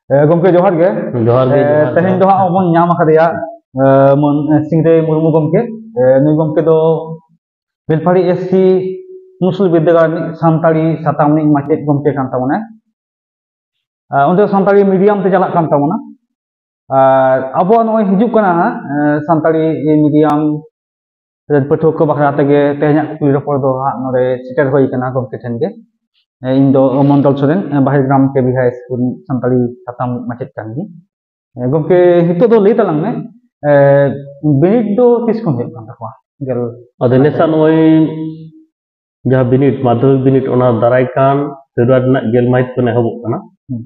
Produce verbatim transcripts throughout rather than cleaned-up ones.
ᱜᱚᱢᱠᱮ, ᱡᱚᱦᱟᱨ ᱜᱮ᱾ ᱡᱚᱦᱟᱨ ᱜᱮ, ᱮ, ᱡᱚᱦᱟᱨ, ᱛᱮᱦᱮᱧ ᱡᱚᱦᱟᱨ᱾ ᱫᱚ ᱦᱟᱸᱜ ᱵᱚᱱ ᱧᱟᱢ ᱟᱠᱟᱫᱮᱭᱟ, ᱮ, ᱢᱟᱹᱱ, ᱮ, ᱥᱤᱝᱨᱟᱹᱭ ᱢᱩᱨᱢᱩ ᱜᱚᱢᱠᱮ᱾ ᱮ, ᱱᱩᱭ ᱜᱚᱢᱠᱮ ᱫᱚ ᱵᱮᱞᱯᱟᱦᱟᱲᱤ ᱮᱥ ᱥᱤ ᱢᱩᱥᱩᱞ ᱵᱤᱨᱫᱟᱹᱜᱟᱲ ᱨᱤᱱᱤᱡ ᱥᱟᱱᱛᱟᱲᱤ ᱥᱟᱛᱟᱢ ᱨᱤᱱᱤᱡ ᱢᱟᱪᱮᱫ ᱜᱚᱢᱠᱮ ᱠᱟᱱ ᱛᱟᱵᱚᱱᱟᱭ᱾ ᱮ, ᱚᱸᱰᱮ ᱥᱟᱱᱛᱟᱲᱤ medium ᱛᱮ ᱪᱟᱞᱟᱜ ᱠᱟᱱ ᱛᱟᱵᱚᱱᱟ᱾ ᱟᱨ ᱟᱵᱚᱣᱟᱜ ᱱᱚᱜᱼᱚᱭ ᱦᱤᱡᱩᱜ ᱠᱟᱱᱟ ᱦᱟᱸᱜ, ᱮ, ᱥᱟᱱᱛᱟᱲᱤ medium ᱨᱮᱱ ᱯᱟᱹᱴᱷᱩᱣᱟᱹ ᱠᱚ ᱵᱟᱠᱷᱨᱟ ᱛᱮᱜᱮ ᱛᱮᱦᱮᱧᱟᱜ ᱠᱩᱠᱞᱤ ᱨᱚᱯᱚᱲ ᱫᱚ ᱦᱟᱸᱜ ᱱᱚᱰᱮ ᱥᱮᱴᱮᱨ ᱦᱩᱭ ᱠᱟᱱᱟ ᱜᱚᱢᱠᱮ ᱴᱷᱮᱱ ᱜᱮ᱾ ᱮ, ᱤᱧ ᱫᱚ ᱢᱚᱱᱰᱚᱞ ᱥᱚᱨᱮᱱ, ᱮ, ᱵᱟᱦᱤᱨ ᱜᱨᱟᱢ ᱠᱮ ᱵᱷᱤ ᱦᱟᱭ ᱥᱠᱩᱞ ᱥᱟᱱᱛᱟᱲᱤ ᱥᱟᱛᱟᱢ ᱢᱟᱪᱮᱫ ᱠᱟᱱ ᱜᱤᱭᱟᱹᱧ᱾ ᱮ, ᱜᱚᱢᱠᱮ, ᱱᱤᱛᱚᱜ ᱫᱚ ᱞᱟᱹᱭ ᱛᱟᱞᱟᱝ ᱢᱮ, ᱮ, ᱵᱤᱱᱤᱰ ᱫᱚ ᱛᱤᱥ ᱠᱷᱚᱱ ᱦᱩᱭᱩᱜ ᱠᱟᱱ ᱛᱟᱠᱚᱣᱟ? ᱜᱮᱞ ᱟᱫᱚ ᱱᱮᱥᱟᱜ ᱱᱚᱜᱼᱚᱭ ᱡᱟᱦᱟᱸ ᱵᱤᱱᱤᱰ, ᱢᱟᱫᱽᱫᱷᱚᱢᱤᱠ ᱵᱤᱱᱤᱰ, ᱚᱱᱟ ᱫᱟᱨᱟᱭ ᱠᱟᱱ ᱯᱷᱮᱵᱽᱨᱩᱣᱟᱨᱤ ᱨᱮᱱᱟᱜ ᱜᱮᱞ ᱢᱟᱹᱦᱤᱛ ᱠᱷᱚᱱ ᱮᱦᱚᱵᱚᱜ ᱠᱟᱱᱟ᱾ ᱦᱩᱸ᱾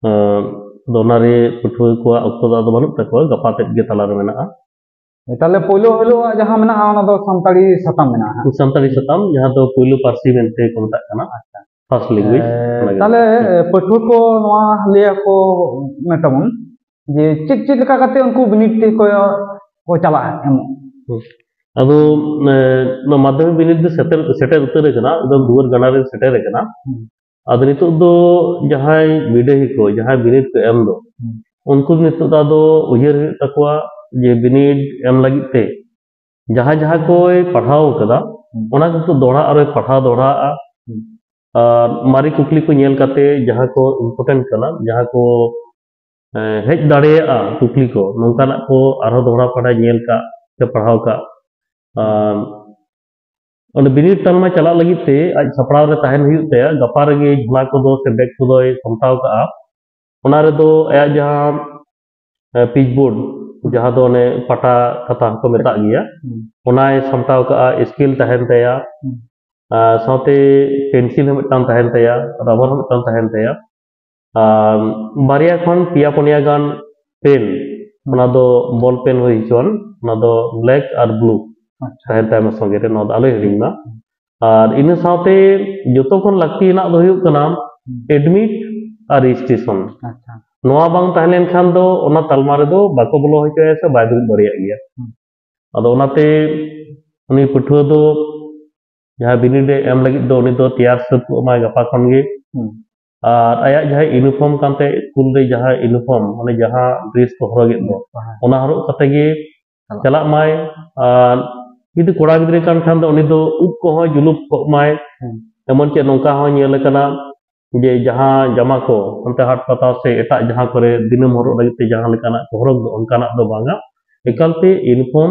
ᱮᱸ, ᱟᱫᱚ ᱚᱱᱟᱨᱮ ᱯᱟᱹᱴᱷᱩᱣᱟᱹ ᱠᱚᱣᱟᱜ ᱚᱠᱛᱚ ᱫᱚ ᱟᱫᱚ ᱵᱟᱹᱱᱩᱜ ᱛᱟᱠᱚᱣᱟ, ᱜᱟᱯᱟ ᱛᱮᱫ ᱜᱮ ᱛᱟᱞᱟᱨᱮ ᱢᱮᱱᱟᱜᱼᱟ᱾ ᱛᱟᱦᱞᱮ ᱯᱳᱭᱞᱳ ᱦᱤᱞᱳᱜ ᱡᱟᱦᱟᱸ ᱢᱮᱱᱟᱜᱼᱟ, ᱚᱱᱟ ᱫᱚ ᱥᱟᱱᱛᱟᱲᱤ ᱥᱟᱛᱟᱢ ᱢᱮᱱᱟᱜᱼᱟ ᱦᱟᱸᱜ᱾ ᱥᱟᱱᱛᱟᱲᱤ ᱥᱟᱛᱟᱢ, ᱡᱟᱦᱟᱸ ᱫᱚ ᱯᱳᱭᱞᱳ ᱯᱟᱹᱨᱥᱤ ᱢᱮᱱᱛᱮ ᱠᱚ ᱢᱮᱛᱟᱜ ᱠᱟᱱᱟ, ᱟᱪᱪᱷᱟ᱾ First language, ᱮ, ᱚᱱᱟᱜᱮ᱾ ᱛᱟᱦᱞᱮ, ᱮ, ᱯᱟᱹᱴᱷᱩᱣᱟᱹ ᱠᱚ ᱱᱚᱣᱟ ᱞᱟᱹᱭ ᱟᱠᱚ ᱢᱮ ᱛᱟᱵᱚᱱ ᱡᱮ ᱪᱮᱫ, ᱪᱮᱫ ᱞᱮᱠᱟ ᱠᱟᱛᱮ ᱩᱱᱠᱩ ᱵᱤᱱᱤᱰ ᱛᱮ ᱠᱚ, ᱠᱚ ᱪᱟᱞᱟᱜᱼᱟ ᱮᱢᱚᱜ? ᱦᱩᱸ᱾ ᱟᱫᱚ, ᱮ, ᱱᱚᱣᱟ ᱢᱟᱫᱽᱫᱷᱚᱢᱤᱠ ᱵᱤᱱᱤᱰ ᱫᱚ ᱥᱮᱴᱮᱨ, ᱥᱮᱴᱮᱨ ᱩᱛᱟᱹᱨ ᱟᱠᱟᱱᱟ, ᱮᱠᱫᱚᱢ ᱫᱩᱣᱟᱹᱨ ᱜᱟᱱᱟᱨ ᱨᱮ ᱥᱮᱴᱮᱨ ᱟᱠᱟᱱᱟ᱾ ᱦᱩᱸ᱾ ᱟᱫᱚ ᱱᱤᱛᱚᱜ ᱫᱚ ᱡᱟᱦᱟᱸᱭ ᱵᱤᱰᱟᱹᱦᱤ ᱠᱚ, ᱡᱟᱦᱟᱸᱭ ᱵᱤᱱᱤᱰ ᱠᱚ ᱮᱢ ᱫᱚ, ᱦᱩᱸ᱾ ᱩᱱᱠᱩ ᱱᱤᱛᱚᱜ ᱫᱚ ᱟᱫᱚ ᱩᱭᱦᱟᱹᱨ ᱦᱩᱭᱩᱜ ᱛᱟᱠᱚᱣᱟ ᱡᱮ ᱵᱤᱱᱤᱰ ᱮᱢ ᱞᱟᱹᱜᱤᱫ ᱛᱮ ᱡᱟᱦᱟᱸ, ᱡᱟᱦᱟᱸ ᱠᱚᱭ ᱯᱟᱲᱦᱟᱣ ᱠᱟᱫᱟ, ᱦᱩᱸ᱾ ᱚᱱᱟ ᱠᱚ ᱫᱚᱦᱲᱟ ᱟᱨᱚᱭ ᱯᱟᱲᱦᱟᱣ ᱫᱚᱦᱲᱟᱜᱼᱟ᱾ ᱦᱩᱸ᱾ ᱟᱨ ᱢᱟᱨᱮ ᱠᱩᱠᱞᱤ ᱠᱚ ᱧᱮᱞ ᱠᱟᱛᱮ ᱡᱟᱦᱟᱸ ᱠᱚ important ᱠᱟᱱᱟ, ᱡᱟᱦᱟᱸ ᱠᱚ, ᱮ, ᱦᱮᱡ ᱫᱟᱲᱮᱭᱟᱜᱼᱟ ᱠᱩᱠᱞᱤ ᱠᱚ, ᱱᱚᱝᱠᱟᱱᱟᱜ ᱠᱚ ᱟᱨᱦᱚᱸ ᱫᱚᱦᱲᱟ ᱯᱟᱲᱦᱟᱣ ᱧᱮᱞ ᱠᱟᱜ ᱥᱮ ᱯᱟᱲᱦᱟᱣ ᱠᱟᱜ᱾ ᱟᱨ ᱚᱸᱰᱮ ᱵᱤᱱᱤᱰ ᱛᱟᱞᱢᱟ ᱪᱟᱞᱟᱜ ᱞᱟᱹᱜᱤᱫ ᱛᱮ ᱟᱡ ᱥᱟᱯᱲᱟᱣ ᱨᱮ ᱛᱟᱦᱮᱱ ᱦᱩᱭᱩᱜ ᱛᱟᱭᱟ᱾ ᱜᱟᱯᱟ ᱨᱮᱜᱮ ᱡᱷᱚᱞᱟ ᱠᱚᱫᱚ ᱥᱮ ᱵᱮᱜᱽ ᱠᱚᱫᱚᱭ ᱥᱟᱢᱴᱟᱣ ᱠᱟᱜᱼᱟ᱾ ᱚᱱᱟ ᱨᱮᱫᱚ ᱟᱭᱟᱜ ᱡᱟᱦᱟᱸ, ᱮ, pitch board, ᱡᱟᱦᱟᱸ ᱫᱚ ᱚᱱᱮ ᱯᱟᱴᱟ ᱠᱟᱛᱷᱟ ᱦᱚᱸᱠᱚ ᱢᱮᱛᱟᱜ ᱜᱮᱭᱟ, ᱦᱩᱸ᱾ ᱚᱱᱟᱭ ᱥᱟᱢᱴᱟᱣ ᱠᱟᱜᱼᱟ, scale ᱛᱟᱦᱮᱱ ᱛᱟᱭᱟ, ᱦᱩᱸ᱾ ᱟᱨ ᱥᱟᱶᱛᱮ pencil ᱦᱚᱸ ᱢᱤᱫᱴᱟᱝ ᱛᱟᱦᱮᱱ ᱛᱟᱭᱟ, rubber ᱦᱚᱸ ᱢᱤᱫᱴᱟᱝ ᱛᱟᱦᱮᱱ ᱛᱟᱭᱟ᱾ ᱟᱨ ᱵᱟᱨᱭᱟ ᱠᱷᱚᱱ ᱯᱮᱭᱟ ᱯᱩᱱᱭᱟ ᱜᱟᱱ pen, ᱚᱱᱟ ᱫᱚ ball pen ᱦᱩᱭ ᱦᱚᱪᱚᱣᱟᱱ, ᱚᱱᱟ ᱫᱚ black ᱟᱨ blue ᱟᱪᱪᱷᱟ᱾ ᱛᱟᱦᱮᱱ ᱛᱟᱭᱢᱟ ᱥᱚᱸᱜᱮ ᱨᱮ, ᱱᱚᱣᱟ ᱫᱚ ᱟᱞᱚᱭ ᱦᱤᱲᱤᱧ ᱢᱟ᱾ ᱟᱨ ᱤᱱᱟᱹ ᱥᱟᱶᱛᱮ ᱡᱚᱛᱚ ᱠᱷᱚᱱ ᱞᱟᱹᱠᱛᱤᱭᱟᱱᱟᱜ ᱫᱚ ᱦᱩᱭᱩᱜ ᱠᱟᱱᱟ ᱦᱩᱸ᱾ admit ᱟᱨ registration᱾ ᱟᱪᱪᱷᱟ᱾ ᱱᱚᱣᱟ ᱵᱟᱝ ᱛᱟᱦᱮᱸ ᱞᱮᱱᱠᱷᱟᱱ ᱫᱚ ᱚᱱᱟ ᱛᱟᱞᱢᱟ ᱨᱮᱫᱚ ᱵᱟᱠᱚ ᱵᱚᱞᱚ ᱦᱚᱪᱚᱭᱟ ᱥᱮ ᱵᱟᱭ ᱫᱩᱲᱩᱵ ᱫᱟᱲᱮᱭᱟᱜ ᱜᱮᱭᱟ᱾ ᱦᱩᱸ᱾ ᱟᱫᱚ ᱚᱱᱟᱛᱮ ᱩᱱᱤ ᱯᱟᱹᱴᱷᱩᱣᱟᱹ ᱫᱚ ᱡᱟᱦᱟᱸ ᱵᱤᱱᱤᱰ ᱮ ᱮᱢ ᱞᱟᱹᱜᱤᱫ ᱫᱚ, ᱩᱱᱤ ᱫᱚ ᱛᱮᱭᱟᱨ ᱥᱟᱹᱛ ᱠᱚᱜ ᱢᱟᱭ ᱜᱟᱯᱟ ᱠᱷᱚᱱ ᱜᱮ᱾ ᱦᱩᱸ᱾ ᱟᱨ ᱟᱭᱟᱜ ᱡᱟᱦᱟᱸ ᱤᱭᱩᱱᱤᱯᱷᱚᱨᱢ ᱠᱟᱱ ᱛᱟᱭᱟ, ᱥᱠᱩᱞ ᱨᱮ ᱡᱟᱦᱟᱸ ᱤᱭᱩᱱᱤᱯᱷᱚᱨᱢ, ᱢᱟᱱᱮ ᱡᱟᱦᱟᱸ ᱰᱨᱮᱥ ᱠᱚ ᱦᱚᱨᱚᱜᱮᱫ ᱫᱚ, ᱚᱱᱟ ᱦᱚᱨᱚᱜ ᱠᱟᱛᱮ ᱜᱮ ᱪᱟᱞᱟᱜ ᱢᱟᱭ᱾ ᱟᱨ ᱡᱩᱫᱤ ᱠᱚᱲᱟ ᱜᱤᱫᱽᱨᱟᱹ ᱠᱟᱱ ᱠᱷᱟᱱ ᱫᱚ ᱩᱱᱤ ᱫᱚ ᱩᱵ ᱠᱚᱦᱚᱸ ᱡᱩᱞᱩᱯ ᱠᱚᱜ ᱢᱟᱭ᱾ ᱦᱩᱸ᱾ ᱮᱢᱚᱱ ᱪᱮᱫ ᱱᱚᱝᱠᱟ ᱦᱚᱸ ᱧᱮᱞ ᱟᱠᱟᱱᱟ ᱡᱮ ᱡᱟᱦᱟᱸ ᱡᱟᱢᱟ ᱠᱚ ᱚᱱᱛᱮ ᱦᱟᱴ ᱯᱟᱛᱟ ᱥᱮ ᱮᱴᱟᱜ ᱡᱟᱦᱟᱸ ᱠᱚᱨᱮ ᱫᱤᱱᱟᱹᱢ ᱦᱚᱨᱚᱜ ᱞᱟᱹᱜᱤᱫ ᱛᱮ ᱡᱟᱦᱟᱸ ᱞᱮᱠᱟᱱᱟᱜ ᱠᱚ ᱦᱚᱨᱚᱜ ᱫᱚ ᱚᱱᱠᱟᱱᱟᱜ ᱫᱚ ᱵᱟᱝᱟ, ᱮᱠᱟᱞᱛᱮ ᱤᱭᱩᱱᱤᱯᱷᱚᱨᱢ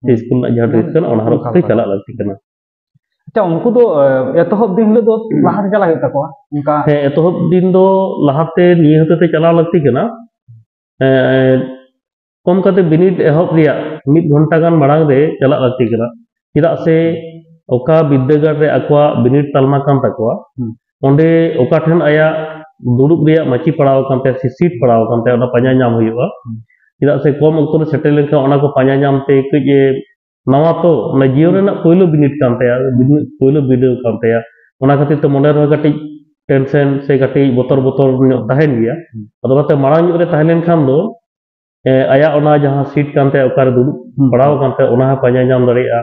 ᱥᱮ ᱦᱩᱸ᱾ ᱥᱠᱩᱞ ᱨᱮᱱᱟᱜ ᱡᱟᱦᱟᱸ ᱰᱨᱮᱥ ᱠᱟᱱᱟ ᱚᱱᱟ ᱦᱚᱨᱚᱜ ᱚᱱᱠᱟ ᱠᱟᱛᱮ ᱞᱮᱠᱟ᱾ ᱪᱟᱞᱟᱜ ᱞᱟᱹᱠᱛᱤ ᱠᱟᱱᱟ᱾ ᱟᱪᱪᱷᱟ, ᱩᱱᱠᱩ ᱫᱚ, ᱮ, ᱮᱛᱚᱦᱚᱵ ᱫᱤᱱ ᱦᱤᱞᱳᱜ ᱫᱚ ᱞᱟᱦᱟ ᱨᱮ ᱪᱟᱞᱟᱜ ᱦᱩᱭᱩᱜ ᱛᱟᱠᱚᱣᱟ? ᱚᱱᱠᱟ ᱦᱮᱸ, ᱮᱛᱚᱦᱚᱵ ᱫᱤᱱ ᱫᱚ ᱞᱟᱦᱟᱛᱮ ᱱᱤᱭᱟᱹ ᱦᱚᱛᱮ ᱛᱮ ᱪᱟᱞᱟᱣ ᱞᱟᱹᱠᱛᱤ ᱠᱟᱱᱟ᱾ ᱮ, ᱠᱚᱢ ᱠᱟᱛᱮ ᱵᱤᱱᱤᱰ ᱮᱦᱚᱵ ᱨᱮᱭᱟᱜ ᱢᱤᱫ ᱜᱷᱚᱱᱴᱟ ᱜᱟᱱ ᱢᱟᱲᱟᱝ ᱨᱮ ᱪᱟᱞᱟᱜ ᱞᱟᱹᱠᱛᱤ ᱠᱟᱱᱟ᱾ ᱪᱮᱫᱟᱜ ᱥᱮ ᱚᱠᱟ ᱵᱤᱨᱫᱟᱹᱜᱟᱲ ᱨᱮ ᱟᱠᱚᱣᱟᱜ ᱵᱤᱱᱤᱰ ᱛᱟᱞᱢᱟ ᱠᱟᱱ ᱛᱟᱠᱚᱣᱟ, ᱦᱩᱸ᱾ ᱚᱸᱰᱮ ᱚᱠᱟ ᱴᱷᱮᱱ ᱟᱭᱟᱜ ᱫᱩᱲᱩᱵ ᱨᱮᱭᱟᱜ ᱢᱟᱹᱪᱤ ᱯᱟᱲᱟᱣ ᱟᱠᱟᱱ ᱛᱟᱭᱟ ᱥᱮ ᱥᱤᱴ ᱯᱟᱲᱟᱣ ᱟᱠᱟᱱ ᱛᱟᱭᱟ, ᱚᱱᱟ ᱯᱟᱸᱡᱟ ᱧᱟᱢ ᱦᱩᱭᱩᱜᱼᱟ᱾ ᱦᱩᱸ᱾ ᱪᱮᱫᱟᱜ ᱥᱮ ᱠᱚᱢ ᱚᱠᱛᱚ ᱨᱮ ᱥᱮᱴᱮᱨ ᱞᱮᱱᱠᱷᱟᱱ ᱚᱱᱟ ᱠᱚ ᱯᱟᱸᱡᱟ ᱧᱟᱢ ᱛᱮ ᱠᱟᱹᱡ ᱮ ᱱᱟᱣᱟ ᱛᱚ, ᱚᱱᱟ ᱡᱤᱭᱚᱱ ᱨᱮᱱᱟᱜ ᱯᱳᱭᱞᱳ ᱵᱤᱱᱤᱰ ᱠᱟᱱ ᱛᱟᱭᱟ, ᱵᱤᱱᱤᱰ, ᱯᱳᱭᱞᱳ ᱵᱤᱰᱟᱹᱣ ᱠᱟᱱ ᱛᱟᱭᱟ᱾ ᱚᱱᱟ ᱠᱷᱟᱹᱛᱤᱨ ᱛᱮ ᱢᱚᱱᱮ ᱨᱮᱦᱚᱸ ᱠᱟᱹᱴᱤᱡ ᱴᱮᱱᱥᱮᱱ ᱥᱮ ᱠᱟᱹᱴᱤᱡ ᱵᱚᱛᱚᱨ ᱵᱚᱛᱚᱨ ᱧᱚᱜ ᱛᱟᱦᱮᱱ ᱜᱮᱭᱟ᱾ ᱦᱩᱸ᱾ ᱟᱫᱚ ᱚᱱᱟᱛᱮ ᱢᱟᱲᱟᱝ ᱧᱚᱜ ᱨᱮ ᱛᱟᱦᱮᱸ ᱞᱮᱱᱠᱷᱟᱱ ᱫᱚ, ᱮ, ᱟᱭᱟᱜ ᱚᱱᱟ ᱡᱟᱦᱟᱸ ᱥᱤᱴ ᱠᱟᱱ ᱛᱟᱭᱟ, ᱚᱠᱟᱨᱮ ᱫᱩᱲᱩᱵ ᱦᱩᱸ᱾ ᱵᱟᱲᱟᱣ ᱟᱠᱟᱱ ᱛᱟᱭᱟ, ᱚᱱᱟ ᱦᱚᱸ ᱯᱟᱸᱡᱟ ᱧᱟᱢ ᱫᱟᱲᱮᱭᱟᱜᱼᱟ